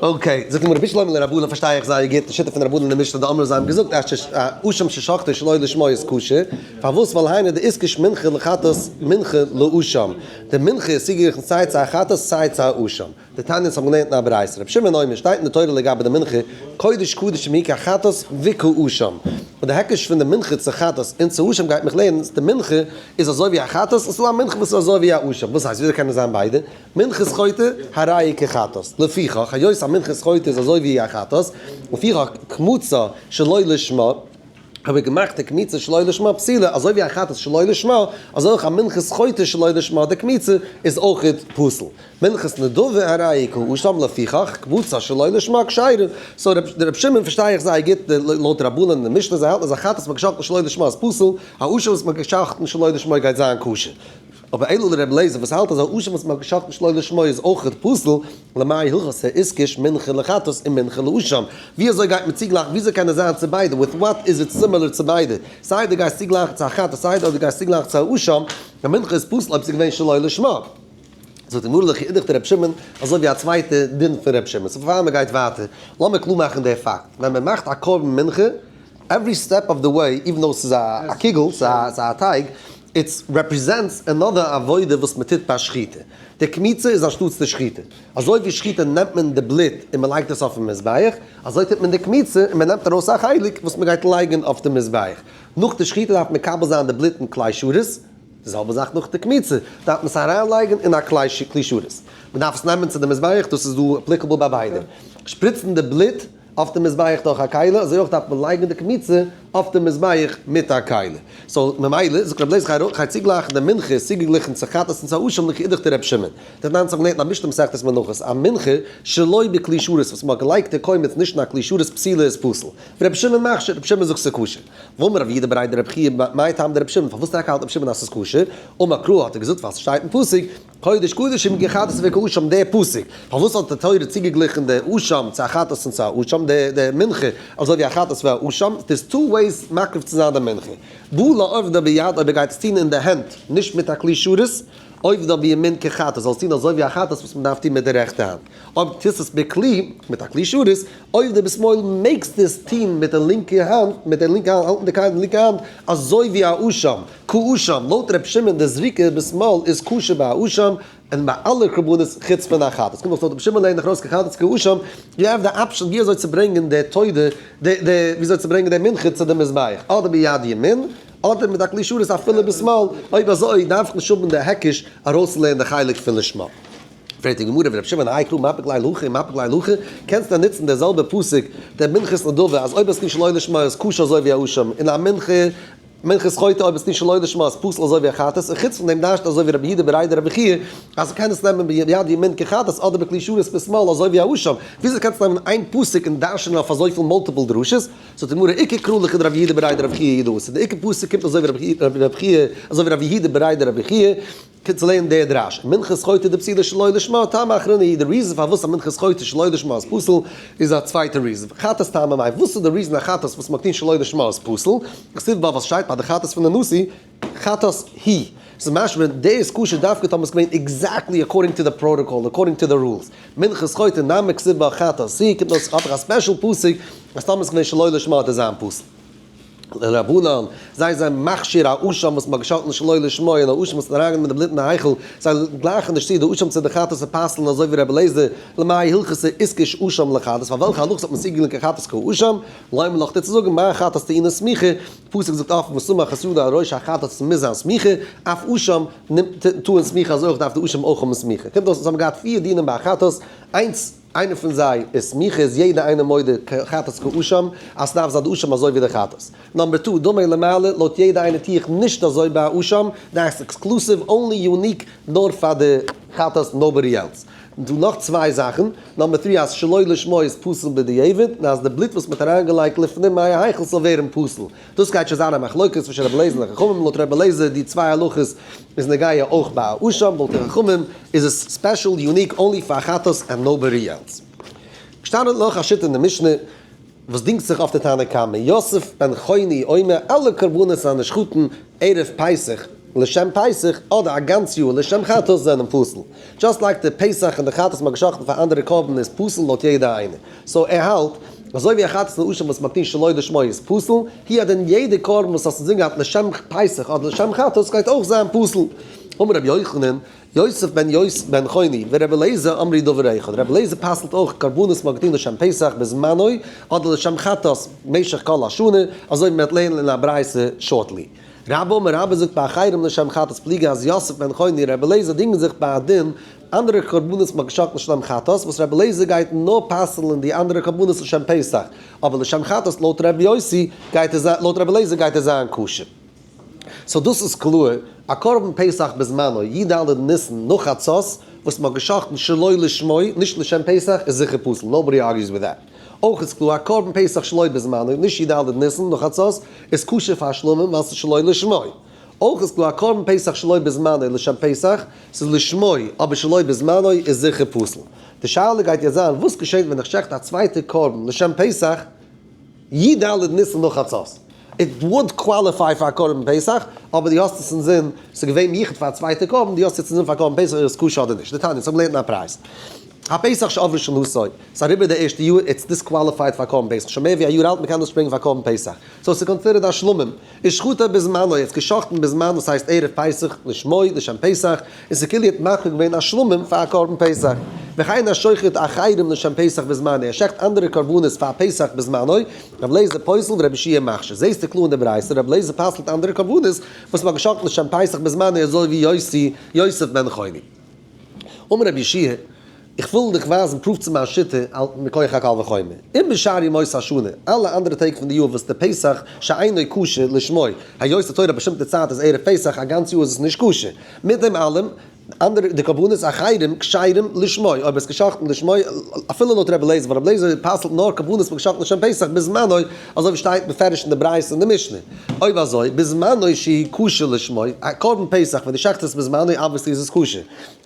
okay, זאגט די גמרא בשלמא לרבנן פארשטיי איך זייער גוט די שיטה פון רבנן אין די משנה דאמרי זיי האבן געזאגט אז אשם ששחטו שלא לשמו איז כשר, פארוואס ווייל היינו דאיתקש מנחה לחטאת מנחה לאשם, די מנחה איז צוגעגליכן סיי צו א חטאת סיי צו א אשם. דתניא האבן געלערנט אין א ברייתא, רבי שמעון אומר, שטייט אין די תורה לגבי די מנחה, קודש קדשים היא כחטאת וכאשם. און די היקש פון די מנחה צו חטאת און צו אשם גייט מיך לערנען אז די מנחה איז אזוי ווי א חטאת און ס'דא א מנחה וואס איז אזוי ווי א אשם. וואס הייסט וויאזוי קענען זיין ביידע? מנחת חוטא הרי היא כחטאת. לפיכך, היות א מנחת חוטא איז אזוי ווי א חטאת, לפיכך קמוצה שלא לשמה, האב איך געמאכט די קמיצה שלא לשמה פסולה, אזוי ווי א חטאת שלא לשמה, אזוי אויך א מנחת חוטא שלא לשמה, די קמיצה איז אויכעט פסול. מנחת נדבה הרי היא כאשם לפיכך קבוצה שלא לשמה כשרה. so די רב שמעון פארשטיי איך זייער גוט לויט רבנן אין די משנה, זיי האלטן אז א חטאת וואס מ'האט געשאכטן שלא לשמה איז פסול, א אשם וואס מ'האט געשאכטן שלא לשמה גייט זיין כשר. אבער אלא לר' אליעזר וואס האלט אז א אשם וואס מ'האט געשאכטן שלא לשמה איז אויכעט פסול, למאי הלכתא איתקש מנחה לחטאת און מנחה לאשם? ווי אזוי גייט מען צוגלייכן? ווי אזוי קען עס זיין צו ביידע? with what is it similar צו ביידע? סיי דו גייסט צוגלייכן צו א חטאת סיי דו גייסט צוגלייכן צו א אשם, די מנחה איז פסול אויב ס'איז געווען שלא לשמה. זאגט די גמרא לכי אידך דר' שמעון, אזוי ווי א צווייטע דין פון ר' שמעון. so פאר מ'גייט ווייטער, לאמיר קלאר מאכן די פאקט, ווען מ'מאכט א קרבן מנחה, every step of the way, even though ס'איז א קוגל, ס'איז א טייג, it's represents another עבודה וואס מען טוט ביי שחיטה. די קמיצה איז אנשטאטס די שחיטה. אזוי ווי שחיטה נעמט מען די בלוט און מען לייגט עס אויפן מזבח, אזוי טוט מען די קמיצה און מען נעמט ארויס א חלק וואס מען גייט לייגן אויף די מזבח. נאך די שחיטה דארף מען מקבל זיין די בלוט אין כלי שרת, די זעלבע זאך נאך די קמיצה, דארף מען עס אריינלייגן אין א כלי שרת. מען דארף עס נעמען צו די מזבח, דאס איז דא applicable ביי ביידע. שפריצן די בלוט אויף די מזבח דורך א כלי, אזוי אויך דארף מען לייגן די קמיצה אויף די מזבח מיט א כלי. so ממילא זאגט רבי אליעזר איך גיי צוגלייכן די מנחה איז צוגעגליכן צו חטאת און צו אשם לכי אידך דרבי שמעון. דתנן האבן געלערנט אין א משנה מסכת מנחות א מנחה שלא בכלי שרת וואס מען האט געלייגט די קומץ נישט אין א כלי שרת פסולה איז פסול. ורבי שמעון מכשיר, רבי שמעון זאגט ס'איז כשר. ואמר רב יהודה בריה דרבי חייא מאי טעמא דרבי שמעון פארוואס טאקע האלט רבי שמעון אז ס'איז כשר? אמר קרא האט ער געזאגט ווייל ס'שטייט אין פסוק קודש קדשים כחטאת וכאשם דער פסוק, פארוואס האט די תורה צוגעגליכן די אשם צו א חטאת און צו א אשם, די מנחה אזוי ווי א חטאת ווי א אשם, there's two ways. ways מקריב צו זיין די מנחה. בא לעובדה ביד, אויב ער גייט עס טון אין די הענט, נישט מיט א כלי שרת, עובדה בימין כחטאת, זאל עס טון אזוי ווי א חטאת וואס מען דארף טון מיט די רעכטע האנט. אויב טוסט עס בכלי, מיט א כלי שרת, עובדה בשמאל, מעגסטו עס טון מיט די לינקע האנט, מיט די לינקע האנט, האלטן די כלי אין די לינקע האנט, אזוי ווי א אשם, כאשם, לויט ר' שמעון די זריקה בשמאל איז כשר ביי א אשם, און ביי אלע קרבנות חוץ פון א חטאת. קומט אויס לויט רבי שמעון לערנט דאך ארויס כחטאת כאשם, you have the option ווי אזוי צו ברענגען די תודה, די די ווי אזוי צו ברענגען די מנחה צו די מזבח, אדער ביד ימין, אדער מיט א כלי שרת אפילו בשמאל, אויב אזוי דארף איך נישט האבן די היקש ארויסצולערנען די חלק פון לשמה. פרעגט די גמרא ורבי שמעון האי קרא מפיק ליה להכי ומפיק ליה להכי, קענסט דען נוצן די זעלבע פסוק די מנחת נדבה אז אויב האסט נישט שלא לשמה איז כשר אזוי ווי א אשם, און א מנחה מנחת חוטא אויב עס נישט שלא לשמה איז פסול אזוי ווי א חטאת, און חוץ פון דעם דרש'ט אזוי ווי רבי יהודה בריה דרבי חייא אז מ'קען עס נעמען ביד ימין כחטאת אדער בכלי שרת בשמאל אזוי ווי א אשם, וויאזוי קענסטו נעמען איין פסוק און דרש'נען אויף אזויפיל multiple דרשות? זאגט די גמרא עיקר קרא לכדרבי יהודה בריה דרבי חייא הוא דאתא, די עיקר פסוק קומט אזוי ווי רבי חייא אזוי ווי רבי יהודה בריה דרבי חייא צו לערנען די דרש, מנחת חוטא דפסילה שלא לשמה, טעמא אחרינא היא, די reason פארוואס א מנחת חוטא שלא לשמה איז פסול איז א צווייטע reason, חטאת טעמא מאי, וואס איז די reason א חטאת וואס מ'האט געטון שלא לשמה איז פסול, כתיב בה וואס שטייט ביי די חטאת פון די נשיא, חטאת היא, ס'איז משמע די איז כשר דווקא טאמער ס'איז געווען exactly according to the protocol, according to the rules, מנחת חוטא נמי כתיב בה חטאת היא, קומט אויס האט איך א special פסוק אז טאמער ס'איז געווען שלא לשמה וועט עס זיין פסול. לרבנן, זיי זענען מכשיר א אשם וואס מ'האט געשאכטן שלא לשמה און א אשם וואס איז אריינגענומען די בלוט אין די היכל, זיי גלייכן נישט צו די אשם צו די חטאת און פסל'ן אזוי ווי רבי אליעזר, למאי הלכתא איתקש אשם לחטאת, פאר וועלכע הלכות האט מען צוגעגליכן חטאת כאשם? לומר לך דיר צו זאגן, מה חטאת טעונה סמיכה, פסוק זאגט אפן וסמך את ידו על ראש החטאת ס'מוז זיין סמיכה, אף אשם נעמט טעון סמיכה אזוי אויך דארף די אשם אויך האבן סמיכה. קומט אויס אונז האבן געהאט פיר דינים ביי א חטאת, איינס, איינער פון זיי איז סמיכה איז יעדער איינער מודה חטאת כאשם אז ס'דארף זיין די אשם אזוי ווי די חטאת. number two, דומה למעלה, לויט יעדער איינער טוה איך נישט אזוי ביי א אשם, that's exclusive, only unique, נאר פאר די חטאת nobody else. דא נאך צוויי זאכן, number three אז שלא לשמה איז פסול בדיעבד, און אז די בלוט וואס מ'האט אריינגעלייגט לפנים מי ההיכל זאל ווערן פסול. דאס גייט שוין זיין א מחלוקת צווישן רבי אליעזר און חכמים, לויט רבי אליעזר די צוויי הלכות איז נוגע אויך ביי א אשם, לויט די חכמים איז עס special unique only פאר חטאת and nobody else. געשטאנען נאך א שיטה אין די משנה וואס דינגט זיך אויף די תנא קמא, יוסף בן חוני אומר אלע קרבנות הנשחטין ערב פסח לשם פסח אדער א גאנץ יאר לשם חטאת זענען פסול. just like די פסח און די חטאת מ'האט געשחט'ן פאר אנדערע קרבן איז פסול לויט יעדע איינער. so ער האלט אזוי ווי א חטאת און אשם וואס מ'האט געטון שלא לשמה איז פסול, הוא הדין יעדע קרבן וואס האסט אינזין געהאט לשם פסח אדער לשם חטאת גייט אויך זיין פסול. אמר רבי יוחנן, יוסף בן יוסף בן חוני ורבי אליעזר אמרו דבר אחד, רבי אליעזר פסל'ט אויך קרבנות מ'האט געטון לשם פסח בזמנו אדער לשם חטאת משך כל השנה, אזוי ווי מ'וועט לערנען אין א ברייתא shortly. רבה אמר רבה זאגט באחרים לשם חטאת פליגי אז יוסף בן חוני און רבי אליעזר דינגען זיך ביי א דין אנדערע קרבנות מ'האט געשאכטן לשם חטאת וואס רבי אליעזר גייט נאר פסל'ן די אנדערע קרבנות לשם פסח אבער לשם חטאת לויט רבי יוסי גייט עס זיין לויט רבי אליעזר גייט עס זיין כשר. so דאס איז קלאר א קרבן פסח בזמנו י ד ניסן נאך חצות וואס מ'האט געשאכטן שלא לשמו נישט לשם פסח איז זיכער פסול nobody argues with that. אויך איז קלאר א קרבן פסח שלא בזמנו נישט י ד ניסן נאך חצות איז כשר פאר שלמים ווייל ס'איז שלא לשמו. אויך איז קלאר א קרבן פסח שלא בזמנו לשם פסח, ס'איז לשמו אבער שלא בזמנו איז זיכער פסול. די שאלה גייט יעצט זיין וואס געשעט ווען איך שעכט א צווייטע קרבן לשם פסח י ד ניסן נאך חצות. It would qualify פאר א קרבן פסח, אבער דו האסט עס אינזין, ס'איז געווען מיוחד פאר א צווייטע קרבן, דו האסט יעצט אינזין פאר קרבן פסח איז עס כשר אדער נישט. דתניא, אונז האבן געלערנט אין א ברייתא. הפסח שעברה שנתו, ס'איז אריבער די ערשטע יאר, it's disqualified פאר קרבן פסח, שוין מער ווי א יאר אלט, מ'קען דאס ברענגען פאר קרבן פסח, so ס'איז considered א שלמים, ושחטו בזמנו, יעצט געשחט'ן בזמן וואס הייסט ערב פסח, לשמו, לשם פסח, און ס'כאילו האט מקריב געווען א שלמים פאר א קרבן פסח. וכן השוחט אחרים לשם פסח בזמנו, ער שעכט אנדערע קרבנות פאר פסח בזמנו, רבי אליעזר פוסל ורבי יהושע מכשיר. זעסטו קלאר אין די ברייתא, רבי אליעזר פסל'ט אנדערע קרבנות וואס מ'האט געשחט'ן לשם פסח בזמנו אזוי ווי יוסי, יוסף בן חוני. אמר רבי יהושע, איך וויל דיך ווייזן proof צו מיין שיטה על מכח הקל וחומר. אם בשאר ימות השנה, אלע אנדערע טעג פון די יאר וואס די פסח שאינו כשר לשמו, היות די תורה באשטימט די צייט איז ערב פסח, א גאנץ יאר איז עס נישט כשר. מיט דעם אלעם, אנדערע די קרבנות אחרים כשרים לשמו, אויב עס געשאכטן לשמו, אפילו לויט רבי אליעזר, ווייל רבי אליעזר פסל'ט נאר קרבנות וואס געשאכטן לשם פסח בזמנו, אזוי ווי שטייט מפרש אין די ברייתא און די משנה. אויב אזוי, בזמנו שהוא כשר לשמו, א קרבן פסח ווען דו שעכטסט עס בזמנו obviously איז עס כשר.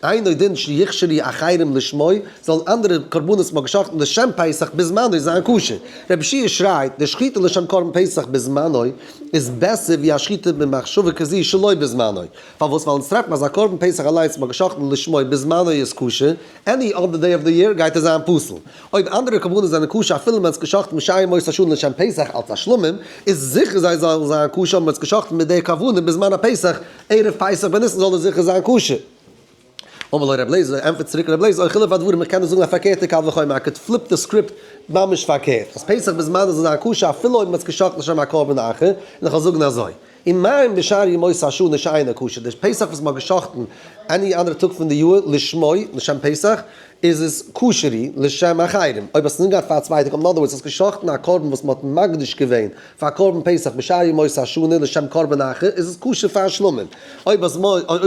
אינו דין שיכשרו אחרים לשמו, זאלן אנדערע קרבנות וואס מ'האט געשאכטן לשם פסח בזמנו זיין כשר. רבי יהושע שרייט, די שחיטה לשם קרבן פסח בזמנו איז בעסער ווי א שחיטה במחשבה כזו שלא בזמנו. פארוואס? ווייל אונז טרעפן אז א קרבן פסח אליינס מ'האט געשאכטן לשמו בזמנו איז כשר, any other day of the year גייט עס זיין פסול. אויב אנדערע קרבנות זענען כשר אפילו מען האט עס געשאכטן בשאר ימות השנה לשם פסח אלס א שלמים, איז זיכער זיי זאלן זיין כשר אויב מען האט עס געשאכטן מיט די כוונה בזמן הפסח, ערב פסח בניסן זאל עס זיכער זיין כשר. אמר לו רבי אליעזר, ענטפערט צוריק רבי אליעזר, אוי חילוף הדברים, איך קען דיר זאגן א פארקערטע קל וחומר, I could flip the script ממש פארקערט, אז פסח בזמנו זאל זיין כשר אפילו אויב מען האט עס געשאכטן לשם א קרבן אחר, און איך וועל זאגן אזוי. ומה בשאר ימות השנה שאינו כשר, די פסח וואס מ'האט גע'שחט'ן any אנדערע טאג פון די יאר לשמו, לשם פסח, איז עס כשרי לשם אחרים, אויב האסט אינזין געהאט פאר א צווייטע קרבן, in other words האסט גע'שחט'ן א קרבן וואס מ'האט מקדיש געווען פאר קרבן פסח בשאר ימות השנה לשם קרבן אחר, איז עס כשר פאר שלמים. אויב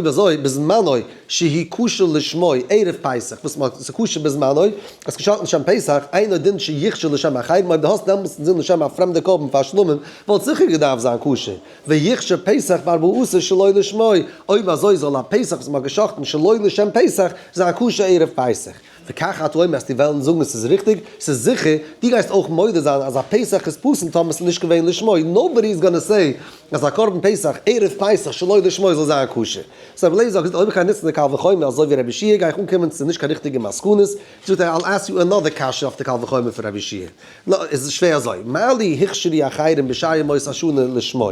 אזוי בזמנו שהוא כשר לשמו ערב פסח, וואס מ'האט ס'איז כשר בזמנו, האסט גע'שחט'ן לשם פסח, אינו דין שיכשר לשם אחרים, אויב דו האסט דעמאלטס אינזין לשם א פרעמדע קרבן פאר שלמים, וואלט זיכער געדארפט זיין כשר, ויכשר פסח בארבעה עשר שלא לשמו, אויב אזוי זאל א פסח וואס מ'האט גע'שחט'ן שלא לשם פסח זיין כשר ערב פסח. וכך אתה אומר, אז דו וועלן זאגן עס איז ריכטיג, ס'איז זיכער, דו גייסט אויך מודה זיין אז א פסח איז פסול טאמער ס'איז נישט געווען לשמו, nobody is gonna say אז א קרבן פסח ערב פסח שלא לשמו זאל זיין כשר. so רבי אליעזר האט געזאגט אויב איך גיי נוצן די קל וחומר אזוי ווי רבי יהושע גיי איך אנקומען צו נישט קיין ריכטיגע מסקנות, זאגט ער I'll ask you another קשיא אויף די קל וחומר פון רבי יהושע. נא, עס איז שווער אזוי, מה לי הוכשרו אחרים בשאר ימות השנה לשמו?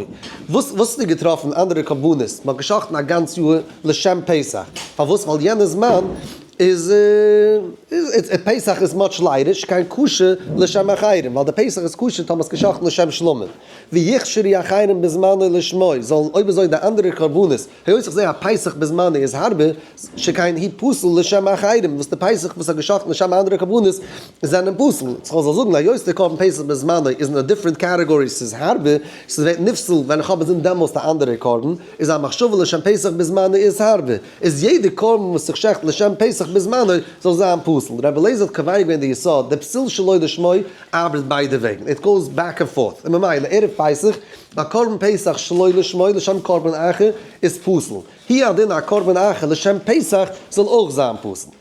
וואס וואס האסטו געטראפן אנדערע קרבנות? מען האט גע'שחט'ן א גאנץ יאר לשם פסח. פארוואס? ווייל יענע זמן איז איז פסח איז much lighter, שכן כשר לשם אחרים, ווייל די פסח איז כשר טאמער האסט גע'שחט'ן לשם שלמים. ויכשרו אחרים בזמנו לשמו, זאלן אויב אזוי די אנדערע קרבנות, היות איך זעה א פסח בזמנו איז הארבער, שכן הוא פסול לשם אחרים, וואס די פסח וואס האט געשאכטן לשם אנדערע קרבנות זענען פסול. סאו כ'זאל זאגן היות די קרבן פסח בזמנו איז אין א different category ס'איז הארבער, ס'ווערט נפסל ווען איך האב אינזין דעמאלסט א אנדערע קרבן, איז א מחשבה לשם פסח בזמנו איז הארבער, איז יעדע קרבן וואס איך שעכט לשם פסח בזמנו זאל זיין פסול. רבי אליעזר האט קובע געווען די יסוד, די פסול שלא לשמו ארבעט ביידע וועגן, it goes back and forth, און ממילא ערב פסח, א קרבן פסח שלא לשמו לשם קרבן אחר איז פסול. הוא הדין א קרבן אחר לשם פסח זאל אויך זיין פסול.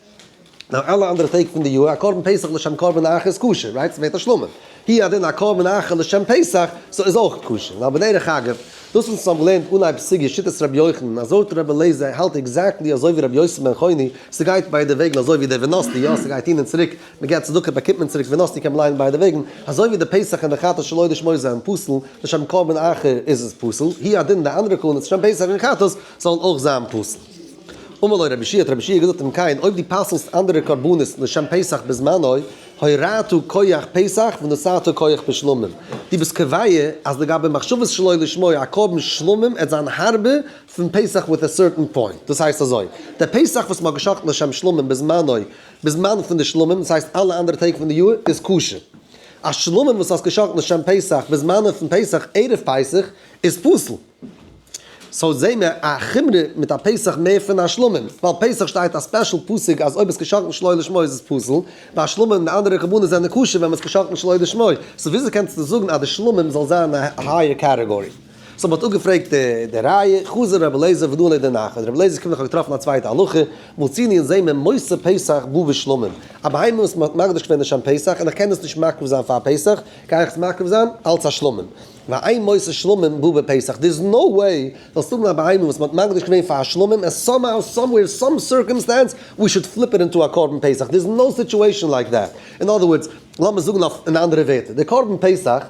נאר אלע אנדערע טעג פון די יאר א קרבן פסח לשם קרבן אחר איז כשר, right? ס'ווערט א שלמים. הוא הדין א קרבן אחר לשם פסח סאו איז אויך כשר. נאר בדרך אגב, דאס וואס אונז האבן געלערנט אנהייב סוגיא שיטת רבי יוחנן, אזוי האט רבי אליעזר האלט exactly אזוי ווי רבי יוסי בן חוני, ס'גייט ביידע וועגן אזוי ווי די ונתתי, יא ס'גייט הין און צוריק, מ'געט צדקה באקומט מען צוריק ונתתי קען מען ליינען ביידע וועגן, אזוי ווי די פסח און די חטאת שלא לשמו זענען פסול, לשם קרבן אחר איז עס פסול, הוא הדין די אנדערע קרבנות לשם פסח און חטאת זאלן אויך זיין פסול. אמר לו רבי יהושע האט רבי יהושע געזאגט אם כן אויב דו פסל'סט אנדערע קרבנות לשם פסח בזמנו, הורדת כח פסח ונתת כח בשלמים, דו ביסט קובע אז לגבי מחשבות שלא לשמו א קרבן שלמים עט זיין הארבער פון פסח with a certain point, דאס הייסט אזוי, די פסח וואס מ'האט גע'שחט'ן לשם שלמים בזמנו, בזמן פון די שלמים, דאס הייסט אלע אנדערע טעג פון די יאר, איז כשר. א שלמים וואס האסט געשאכטן לשם פסח בזמנו פון פסח ערב פסח איז פסול. so זעהן מיר א חומרא מיט א פסח מער פון א שלמים, ווייל פסח שטייט א special פסוק אז אויב האסט געשאכטן שלא לשמו איז עס פסול, ביי א שלמים און די אנדערע קרבנות זענען כשר ווען מ'האט געשאכטן שלא לשמו, so וויאזוי קענסטו זאגן אז די שלמים זאל זיין א higher category? so מ'האט אפגעפרעגט די ראיה, חזר רבי אליעזר ודא לידי נאך, רבי אליעזר קומט נאך האט געטראפן א צווייטע הלכה, מצינו אונז זעהן מיר מותר פסח בא בשלמים, א בהמה וואס מ'האט מקדיש געווען לשם פסח און איך קען עס נישט מקריב זיין פאר פסח, גיי איך עס מקריב זיין אלץ א שלמים. ואין מותר שלמים בא בפסח, there is no way זאלסט האבן א בהמה וואס מ'האט מקדיש געווען פאר א שלמים and somehow somewhere some circumstance we should flip it into א קרבן פסח, there is no situation like that. In other words, לאמיר זאגן אויף אין אנדערע ווערטער, די קרבן פסח,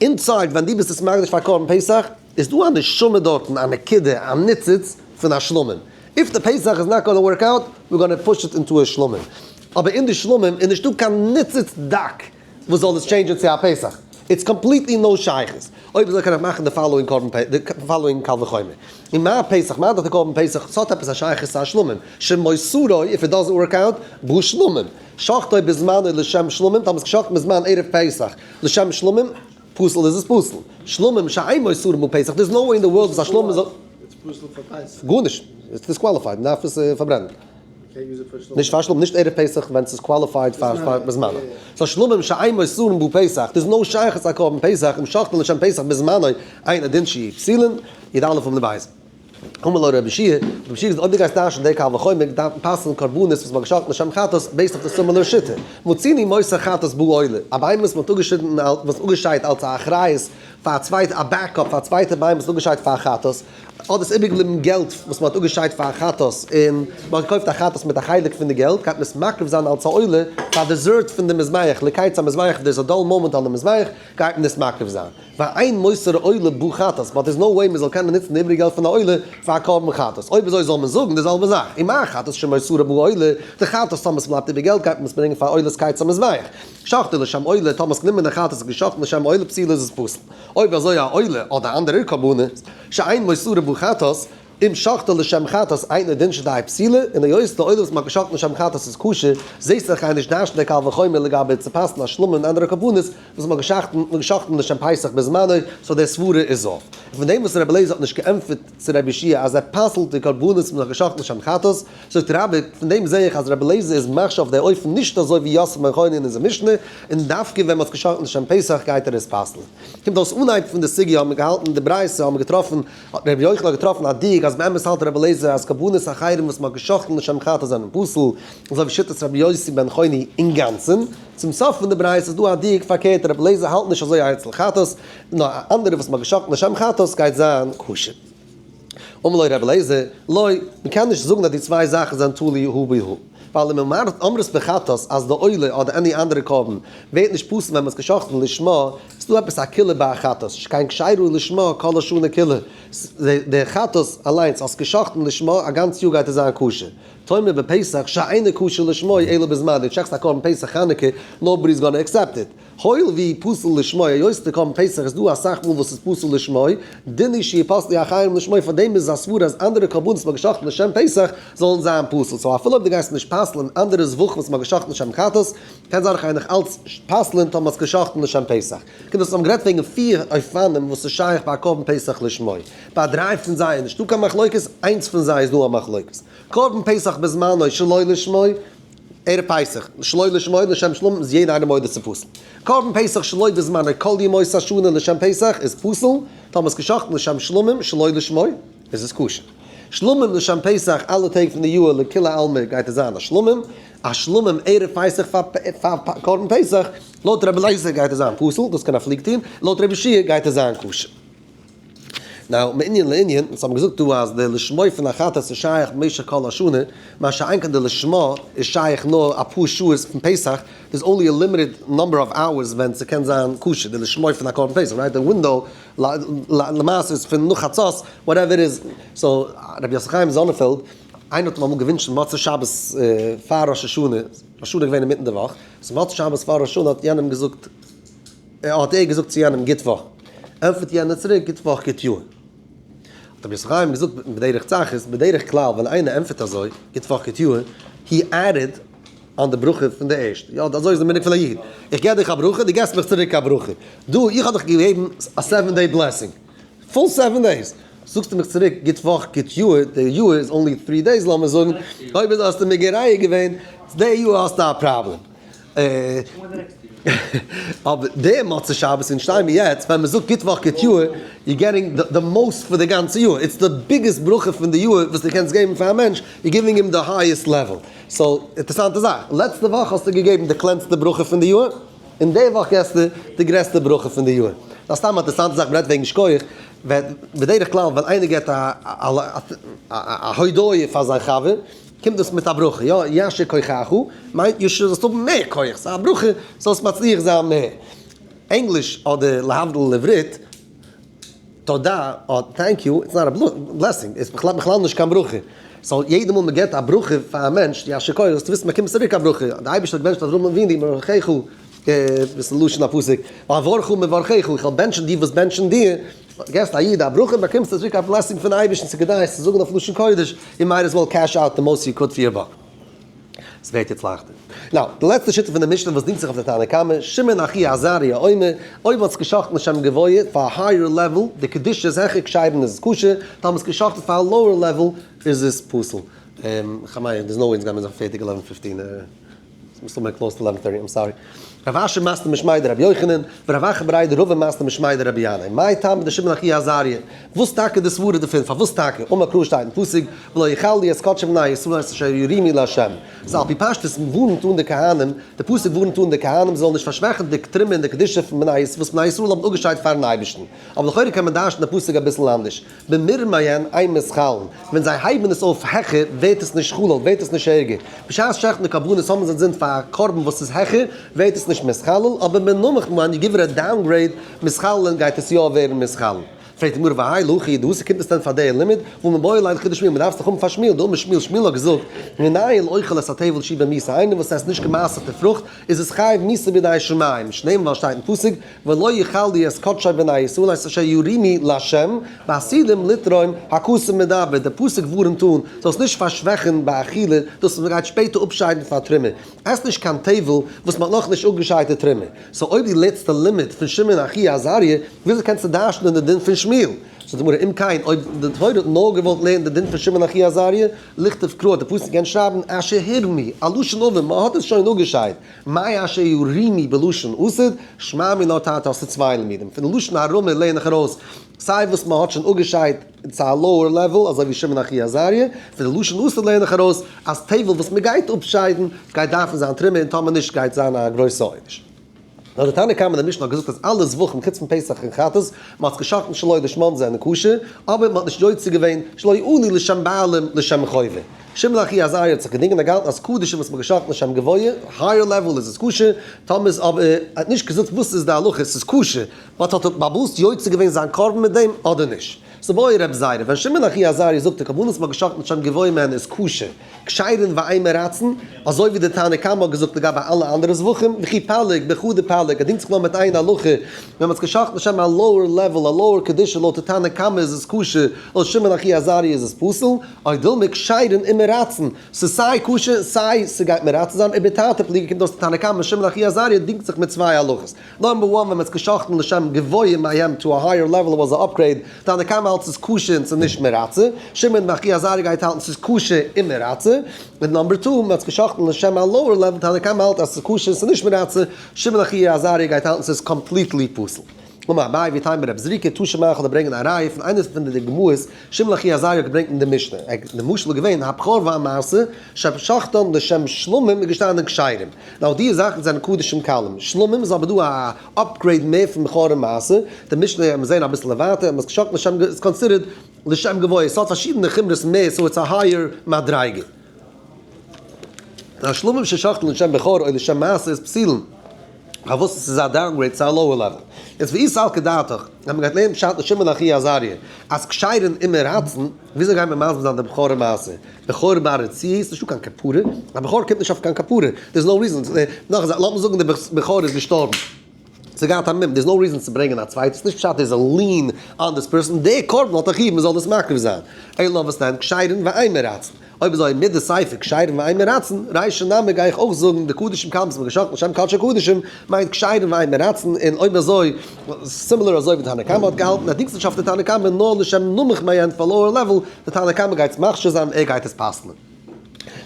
inside ווען דו ביסט עס מקדיש פאר קרבן פסח, איז דא א נשמה דארטן, א נקודה, א ניצוץ פון א שלמים. If די פסח איז not gonna work out, we gonna push it into א שלמים. אבער אין די שלמים איז נישטא קיין ניצוץ דק וואס זאל עס change ען צו א פסח. It's completely no שייכות. אויב אזוי קען איך מאכן די following קרבן פ די following קל וחומר. אין מיין פסח, מיין דאך די קרבן פסח, ס'האט עפעס א שייכות צו א שלמים. שמוסרו, if it doesn't work out, בא שלמים. שחטו בזמנו לשם שלמים, טאמער ס'איז געשחט'ן בזמן ערב פסח לשם שלמים, פסול איז עס פסול. שלמים שאין מוסרין בו פסח, there's no way in the world וואס א שלמים זאל. איז פסול פאר פסח. גארנישט. It's disqualified, מ'דארף עס פארברענען. נישט פאר שלמים, נישט ערב פסח ווען ס'איז qualified פאר בזמנו. So שלמים שאין מותרין בו פסח, there's no שייכות א קרבן פסח, אם שחטן לשם פסח בזמנו, אינו דין שיהו פסולין, י"א עמוד ב'. אמר לו רבי יהושע, רבי יהושע געזאגט אויב דו גייסט דרש'ן די קל וחומר דארף מען פסל'ן קרבנות וואס מ'האט געשאכטן לשם חטאת based אויף די similar שיטה. מצינו מותר חטאת בו עולה, א בהמה וואס מ'האט אפגעשניטן וואס אפגעשיידט אלס א אחריות פאר א צווייטע א backup פאר א צווייטע בהמה וואס איז אפגעשיידט פאר א חטאת, אדער ס'איז איבערגעבליבן געלט וואס מ'האט אפגעשיידט פאר א חטאת און מ'האט געקויפט א חטאת מיט א חלק פון די געלט גייט מען עס מקריב זיין אלס א עולה פאר dessert פון די מזבח לקיץ המזבח if there's a dull moment on the מזבח גייט מען עס מקריב זיין. ואין מותר עולה בו חטאת, but there's no way מ'זאל קענען נוצן די איבעריגע געלט פון די עולה פאר א קרבן חטאת. אויב אזוי זאל מען זאגן די זעלבע זאך, ומה חטאת שמותרה בו עולה, די חטאת טאמער ס'בלייבט איבער געלט גייט מען עס ברענגען פאר עולת קיץ המזבח. שחטו לשם עולה, טאמער האסט גענומען די חטאת און געשחט'ן לשם עולה פסולה איז עס פסול. אויב אזוי א עולה אדער אנדערע קרבנות שאין מותרה בו חטאת, אם שחטו לשם חטאת אינו דין שתהא פסולה, און היות די עולה וואס מ'האט געשחט'ן לשם חטאת איז כשר, זעהסט דאך גיי נישט דרש'ן די קל וחומר לגבי צו פסל'ן א שלמים און אנדערע קרבנות וואס מ'האט געשחט'ן געשחט'ן לשם פסח בזמנו, so די סברה איז off. און פון דעם וואס רבי אליעזר האט נישט געענטפערט צו רבי יהושע אז ער פסל'ט די קרבנות וואס מ'האט געשחט'ן לשם חטאת, זאגט רבי, פון דעם זעה איך אז רבי אליעזר איז מחשיב אויף די אופן נישט אזוי ווי יוסף בן חוני אין אונזער משנה, און דווקא ווען מ'האט געשחט'ן לשם פסח גייט ער עס פסל'ן. קומט אויס אנהייב פון די סוגיא האבן מיר געהאלטן די ברייתא האבן מיר געטראפן האט רבי יוחנן געטראפן א דיוק אז באמת האלט רבי אליעזר אז קרבנות אחרים וואס מ'האט גע'שחט'ן לשם חטאת זענען פסול, אזוי ווי שיטת רבי יוסי בן חוני אינגאנצן. צום סוף פון די ברייתא איז דא א דיוק פארקערט רבי אליעזר האלט נישט אזוי אצל חטאת, נאר א אנדערע וואס מ'האט גע'שחט'ן לשם חטאת גייט זיין כשר. אמר לו רבי אליעזר, לא, מ'קען נישט זאגן אז די צוויי זאכן זענען תלוי הא בהא. ווייל אם אמרת בחטאת אז די עולה אדער any אנדערע קרבן ווערט נישט פסול ווען מ'האט עס גע'שחט'ן לשמה, איז דא עפעס א קולא ביי א חטאת, שכן כשרה לשמה כל השנה כולה, די חטאת אליינס האסט גע'שחט'ן לשמה א גאנץ יאר גייט עס זיין כשר. תאמר בפסח שאינו כשר לשמו אלא בזמנו, דו שעכטסט א קרבן פסח חנוכה, nobody is gonna accept it. הואיל והוא פסול לשמו, היות די קרבן פסח איז דא אסאך מאל וואס איז פסול לשמו, דין הוא שיפסלו אחרים לשמו, פאר דעם איז א סברה אז אנדערע קרבנות וואס מ'האט געשחט'ן לשם פסח זאלן זיין פסול, so אפילו אויב דו גייסט נישט פסל'ן אנדערע זבחים וואס מ'האט געשחט'ן לשם חטאת, קען זיין איך גיי נאך אלץ פסל'ן טאמער מ'האט עס געשחט'ן לשם פסח. קומט אויס אז מ'האט גערעדט וועגן פיר אופנים וואס איז שייך ביי א קרבן פסח לשמו. ביי דריי פון זיי איז נישטא קיין מחלוקת, איינס פון זיי איז דא א מחלוקת. קרבן פסח בזמנו שלא לשמו. ערב פסח, שלא לשמו לשם שלמים איז יעדער איינער מודה ס'פסול. קרבן פסח שלא בזמנו כל ימות השנה לשם פסח איז פסול, טאמער איז געשחט'ן לשם שלמים שלא לשמו איז עס כשר. שלמים לשם פסח אלע טעג פון די יאהר לכולי עלמא גייט עס זיין א שלמים, א שלמים ערב פסח פאר קרבן פסח, לויט רבי אליעזר גייט עס זיין פסול, דאס קען א פליג טוהן, לויט רבי יהושע גייט עס זיין כשר. Now, מענין לענין, אונז האבן געזאגט דא אז די לשמו פון א חטאת איז שייך במשך כל השנה, מה שאין כן די לשמה איז שייך נאר אפאר שעות פון פסח, there's only a limited number of hours ווען ס'קען זיין כשר די לשמו פון א קרבן פסח, right? די window למעשה איז פון נאך חצות, whatever it is. So, רבי יוסף חיים זאנענפעלד, איינער האט אים אמאל געווינטשן מוצאי שבת פאר ראש השנה, ראש השנה איז געווען אינמיטן די וואך, so מוצאי שבת פאר ראש השנה האט יענעם געזאגט, האט ער געזאגט צו יענעם גוט וואך, ענטפערט יענער צוריק גוט וואך גוט יאר. האט רבי יוסף חיים געזאגט בדרך צחות, בדרך כלל ווען איינער ענטפערט אזוי גוט וואך גוט יאר, he added on די ברכה פון די ערשטע, יא אזוי איז די מנהג פון א איד, איך געב דיך א ברכה דו געבסט מיך צוריק א ברכה, דא איך האב דיך געגעבן א seven day blessing, full seven days, זאגסטו מיך צוריק גוט וואך גוט יאר, די יאר איז only three days לאמיר זאגן, אויב אזוי האסטו מיר גורע געווען, די יאר האסטו א פראבלעם. אבער די מוצאי שבת אונז שטייען מיר יעצט, ווען מ'זאגט גוט וואך גוט יאר, you're getting the most פאר די גאנצע יאר, it's the biggest ברכה פון די יאר וואס דו קענסט געבן פאר א מענטש, you're giving him the highest level. So, אינטערעסאנטע זאך, לעצטע וואך האסטו געגעבן די קלענסטע ברכה פון די יאר, און די וואך געסטו די גרעסטע ברכה פון די יאר. דאס סתם א אינטערעסאנטע זאך, מ'רעדט וועגן שכוח, בדרך כלל ווען איינער געבט א הודאה פאר זיין חבר, קומט דאס מיט א ברכה, יא, יישר כוחך, מיינט ישר זאלסט האבן מער כח, ס'איז א ברכה זאלסט מצליח זיין מער. ענגליש אדער להבדיל עברית, תודה אדער thank you, it's not a blessing, איז בכלל בכלל נישט קיין ברכה. So יעדע מאל מ'געבט א ברכה פאר א מענטש, יישר כח, זאלסטו וויסן באקומסט צוריק א ברכה. דער אייבערשטער האט געבענטשט אברהם אבינו, מברכיך, דאס איז לשון הפסוק, ואברכך מברכיך, איך וועל בענטשן די וואס בענטשן דיר. געסט א איד א ברכה באקומסטו צוריק א blessing פון אייבערשטן ס'איז כדאי עס צו זאגן אויף לשון קודש, you might as well cash out the most you could for your buck. ס'ווערט יעצט לייכטער. Now, די לעצטע שיטה פון די משנה וואס דינגט זיך אויף די תנא קמא, שמעון אחי עזריה אומר, אויב מ'האט עס געשחט'ן לשם גבוה פאר א higher level, די קדושה איז העכער כשר'ן איז עס כשר, טאמער עס געשחט'ן פאר א lower level איז עס פסול. כ'מיין, there's no way אונז גיימיר זיין פערטיג eleven fifteen. מסתמא close to 11 thirty, I'm sorry. רב אשי מתני משמיה דרבי יוחנן, ורב אחא בריה דרבא מתני משמיה דרבי ינאי. מאי טעמא דשמעון אחי עזריה? וואס טאקע די סברה דערפון? פארוואס טאקע? אמר קרא שטייט אין פסוק, ולא יחללו את קדשי בני ישראל את אשר ירימו לה'. ס'איז על פי פשטות ווארנט אן די כהנים, די פסוק ווארנט אן די כהנים זיי זאלן נישט פארשוועכן די תרומה און די קדושה פון בני ישראל וואס בני ישראל האבן אפגעשיידט פארן אייבערשטן. אבער לכאורה קען מען דרש'נען די פסוק אביסל אנדערש. במרמיהן אין מתחללין, ווען זיי הייבן עס אויף העכער ווערט עס נישט חלל, ווערט עס נישט ערגער. בשעת שעכטן די קרבנות האבן זיי זינד פאר א קרבן וואס איז העכער, ווערט עס נישט מתחלל, אבער בנמוך מהן you give it a downgrade, מתחללין גייט עס יא ווערן מתחלל. פרעגט די גמרא והאי להכי דאס קומט עס דען פאר די לימוד, והא מיבעי ליה לכדשמואל, מען דארף עס דאך האבן פאר שמואל, דאמר שמואל, שמואל האט געזאגט, מנין לאוכל את הטבל שהוא במיתה, איינער וואס עסט נישט געמעשר'טע פרוכט איז עס חייב מיתה בידי שמים, שנאמר ווייל שטייט אין פסוק, ולא יחללו את קדשי בני ישראל את אשר ירימו לה', בעתידים לתרום הכתוב מדבר, דער פסוק ווארענט אן, זאלסט נישט פארשוועכן באכילה דאס וואס מען גייט שפעטער אפשיידן פאר תרומה, עס נישט קיין טבל וואס מען האט נאכנישט אפגעשיידט די תרומה. So אויב די לעצטע לימוד פון שמעון אחי עזריה, וויאזוי קענסטו דרש'נען די דין פון שמואל? זאגט די גמרא, אם כן, אויב די תורה האט נאר געוואלט לערנען די דין פון שמעון אחי עזריה, לכתוב קרא האט די פסוק געקענט שרייבן אשר הורמו, א לשון עבר, מען האט עס שוין אפגעשיידט, מאי אשר ירימו בלשון עתיד, שמע מינה תרתי האסטו צוויי לימודים, פון לשון הרמה לערן איך ארויס סיי וואס מען האט שוין אפגעשיידט צו א lower level אזוי ווי שמעון אחי עזריה, פון די לשון עתיד לערן איך ארויס אז טבל וואס מען גייט אפשיידן גייט דארפן זיין תרומה און טאמער נישט גייט זיין א גרויסע עונש. נאר די תנא קמא אין די משנה האט געזאגט אז אלע זבחים חוץ פון פסח און חטאת, מען האט עס געשחט'ן שלא לשמן זענען כשר, אבער מען האט נישט יוצא געווען שלא עלו לשם בעלים לשם חובה. שמעון אחי עזריה האט זיך געדינגען און געהאלטן אז קדשים וואס מען האט געשחט'ן לשם גבוה, higher level, איז עס כשר, טאמער איז אבער ער האט נישט געזאגט וואס איז די הלכה, עס איז כשר, but האט ער באוואוסט יוצא געווען זיין קרבן מיט דעם אדער נישט. ס'בעי רב זירא, ווען שמעון אחי עזריה זאגט די קרבנות וואס מען האט געשחט'ן לשם גבוה מהן איז כשר, כשרין ואין מרצין, אזוי ווי די תנא קמא האט געזאגט לגבי אלע אנדערע זבחים, וכי פליג, בחדא פליג, ער דינגט זיך נאר מיט איין הלכה, ווען מען האט געשחט'ן לשם א lower level, א lower קדושה, לויט די תנא קמא איז עס כשר, לויט שמעון אחי עזריה איז עס פסול, או דילמא כשרין ומרצין, ס'איז סיי כשר סיי ס'גייט מרצה זיין, ובתרתי פליגי קומט אויס די תנא קמא שמעון אחי עזריה דינגט זיך מיט צוויי הלכות. Number one ווען מ'האט עס געשחט'ן לשם גבוה מהם to a higher level was a upgrade, תנא קמא האלט ס'איז כשר און ס'איז נישט מרצה, שמעון אחי עזריה גייט האלטן ס'איז כשר און מרצה, און number two מ'האט עס געשחט'ן לשם א lower level תנא קמא האלט אז ס'איז כשר און ס'איז נישט מרצה, שמעון אחי עזריה גייט האלטן ס'איז completely פסול. אמר אביי ואיתימא רב זריקא תא שמע כ'וועל דיר ברענגען א ראיה פון איינע פון די דוגמאות שמעון אחי עזריה האט געברענגט אין די משנה, די משל איז געווען הבכור והמעשר ששחטן לשם שלמים איז געשטאנען כשרים, נאר די זאכן זענען קדשים קלים, שלמים איז אבער דא א upgrade מער פון בכור און מעשר, די משנה וועט מען זען אביסל ווייטער, אז שחטן לשם איז considered לשם גבוה, עס האט פארשידענע חומרות מער so it's a higher מדריגה. די שלמים ששחטן לשם בכור או לשם מעשר איז פסולין. פארוואס עס איז א downgrade צו א lower level. יעצט ואי סלקא דעתך, ווען מען גייט לערנען פשט לשמעון אחי עזריה, אז כשרין ומרצין, וויאזוי גייט מען מסביר זיין די בכור ומעשר? בכור בר רצועה איז נישטא קיין כפרה, א בכור קומט נישט אויף קיין כפרה, there is no reason, נאך א זאך, לאמיר זאגן די בכור איז געשטארבן, ס'האט געהאט א מום, there is no reason צו ברענגען א צווייטע, ס'נישט פשט there is a lien on this person, די קרבן האט א חיוב מ'זאל דאס מקריב זיין, אלא וואס דען, כשרין ואין מרצין. אויב אזוי מדסיפא כשרין ואין מרצין, רישא נמי גיי איך אויך זאגן די קדשים קלים וואס מ'האט געשאכטן לשם קדשי קדשים מיינט כשרין ואין מרצין, און אויב אזוי similar אזוי ווי תנא קמא האט געהאלטן, ער דינגט זיך נישט אויף די תנא קמא נאר לשם נמוך מהן פאר lower level, די תנא קמא גייט עס מכשיר זיין ער גייט עס פסל'ן.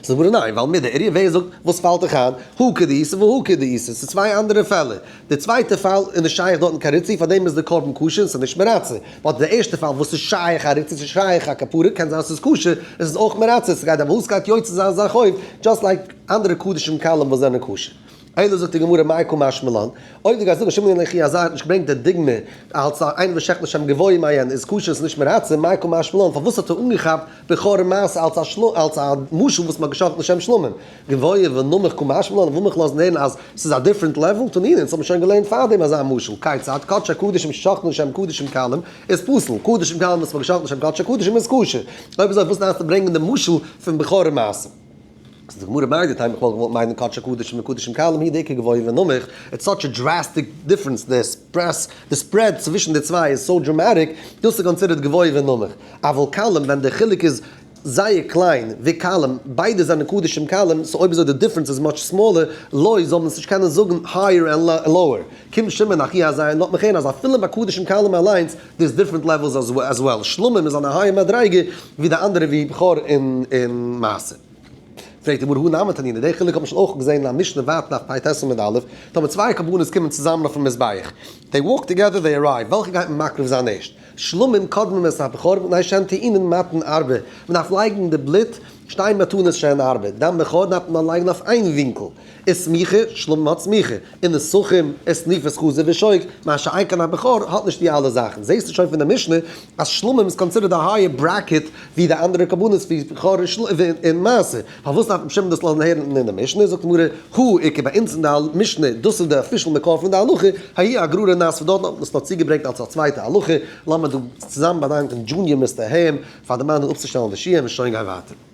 זאגט די גמרא ניין, ווייל מידי איריא ווער זאגט וואס פאלט דיך איין, הא כדאיתא והא כדאיתא, ס'איז צוויי אנדערע פעלער, די צווייטע פאל איז נישט שייך דארטן קיין ריצוי פארדעם איז די קרבן כשר און ס'איז נישט מרצה, but די ערשטע פאל וואס איז שייך א ריצוי ס'איז שייך א כפרה קען זיין ס'איז כשר און ס'איז אויך מרצה ס'גייט די מהות גייט יוצא זיין זיין חוב just like אנדערע קדשים קלים וואס זענען כשר. אלא זאגט די גמרא מאי קא משמע לן, אויב דו גייסט זאגן שמעון אחי עזריה האט נישט געברענגט די דוגמא אלס איינער וואס שעכט לשם גבוה מהן איז כשר און ס'איז נישט מרצה, מאי קא משמע לן פארוואס האט ער אנגעכאפט בכור ומעשר אלס א אלס א משל וואס מ'האט געשאכטן לשם שלמים? גבוה ונמוך קא משמע לן, וויל מיך לאזן הערן אז ס'איז א different level? תנינא, אונז האבן שוין געלערנט פארדעם אזא משל, כיצד, קדשי קדשים ששחטן לשם קדשים קלים איז פסול, קדשים קלים וואס מ'האט געשאכטן לשם קדשי קדשים איז כשר. אויב אזוי וואס דארפסטו ברענגען די משל פון בכור ומעשר? זאגט די גמרא מהו דתימא איך וואלט געוואלט מיינען קדשי קדשים און קדשים קלים הוא דאיכא גבוה ונמוך, it's such a drastic difference, די spread די spread צווישן די צוויי איז so dramatic, דאס איז considered גבוה ונמוך, אבל קלים ווען די חילוק איז. זייער קליין, וקלים, ביידע זענען קדשים קלים, so אויב אזוי די difference איז much smaller, לא, זאל מען עס נישט קענען זאגן higher and lower. קומט שמעון אחי הזין, לאזט מיך הערן אז אפילו ביי קדשים קלים אליינס, there's different levels as well. שלמים איז אן א higher מדריגה ווי די אנדערע ווי בכור און מעשר. פרעגט די גמרא הא נמי תנינא, די חילוק האט מען שוין אויך געזען אין א משנה ווייטער דף פ"ט עמוד א', טאמער צוויי קרבנות קומען צוזאמען אויפן מזבח, they walk together, they arrive, וועלכע גייט מען מקריב זיין ערשט? שלמים קודמים את הבכור מפני שהן טעונין מתן הרבה, מען דארף לייגן די בלוט שתי מתנות שהן הרבה, דם בכור דארף מען נאר לייגן אויף איין ווינקל, איז סמיכה, שלמים האט סמיכה, און נסכים, איז טניפת חזה ושוק, מה שאין כן א בכור האט נישט די אלע זאכן, זעסטו שוין פון די משנה אז שלמים איז considered א higher bracket ווי די אנדערע קרבנות ווי בכור און מעשר, פארוואס דארף שמעון דאס לאזן הערן אין די משנה, זאגט די גמרא, הא איכא ביי אונז אין די משנה, דאס איז די official מקור פון די הלכה, ההיא אגרא נסבה דארט האט מען עס נאר צוגעברענגט אלס א צווייטע הלכה, לאמיר דא צוזאמען באדאנקען Junior Mister היים פאר די מענה אפצושטעלן די שיעור און שוין גיין ווייטער.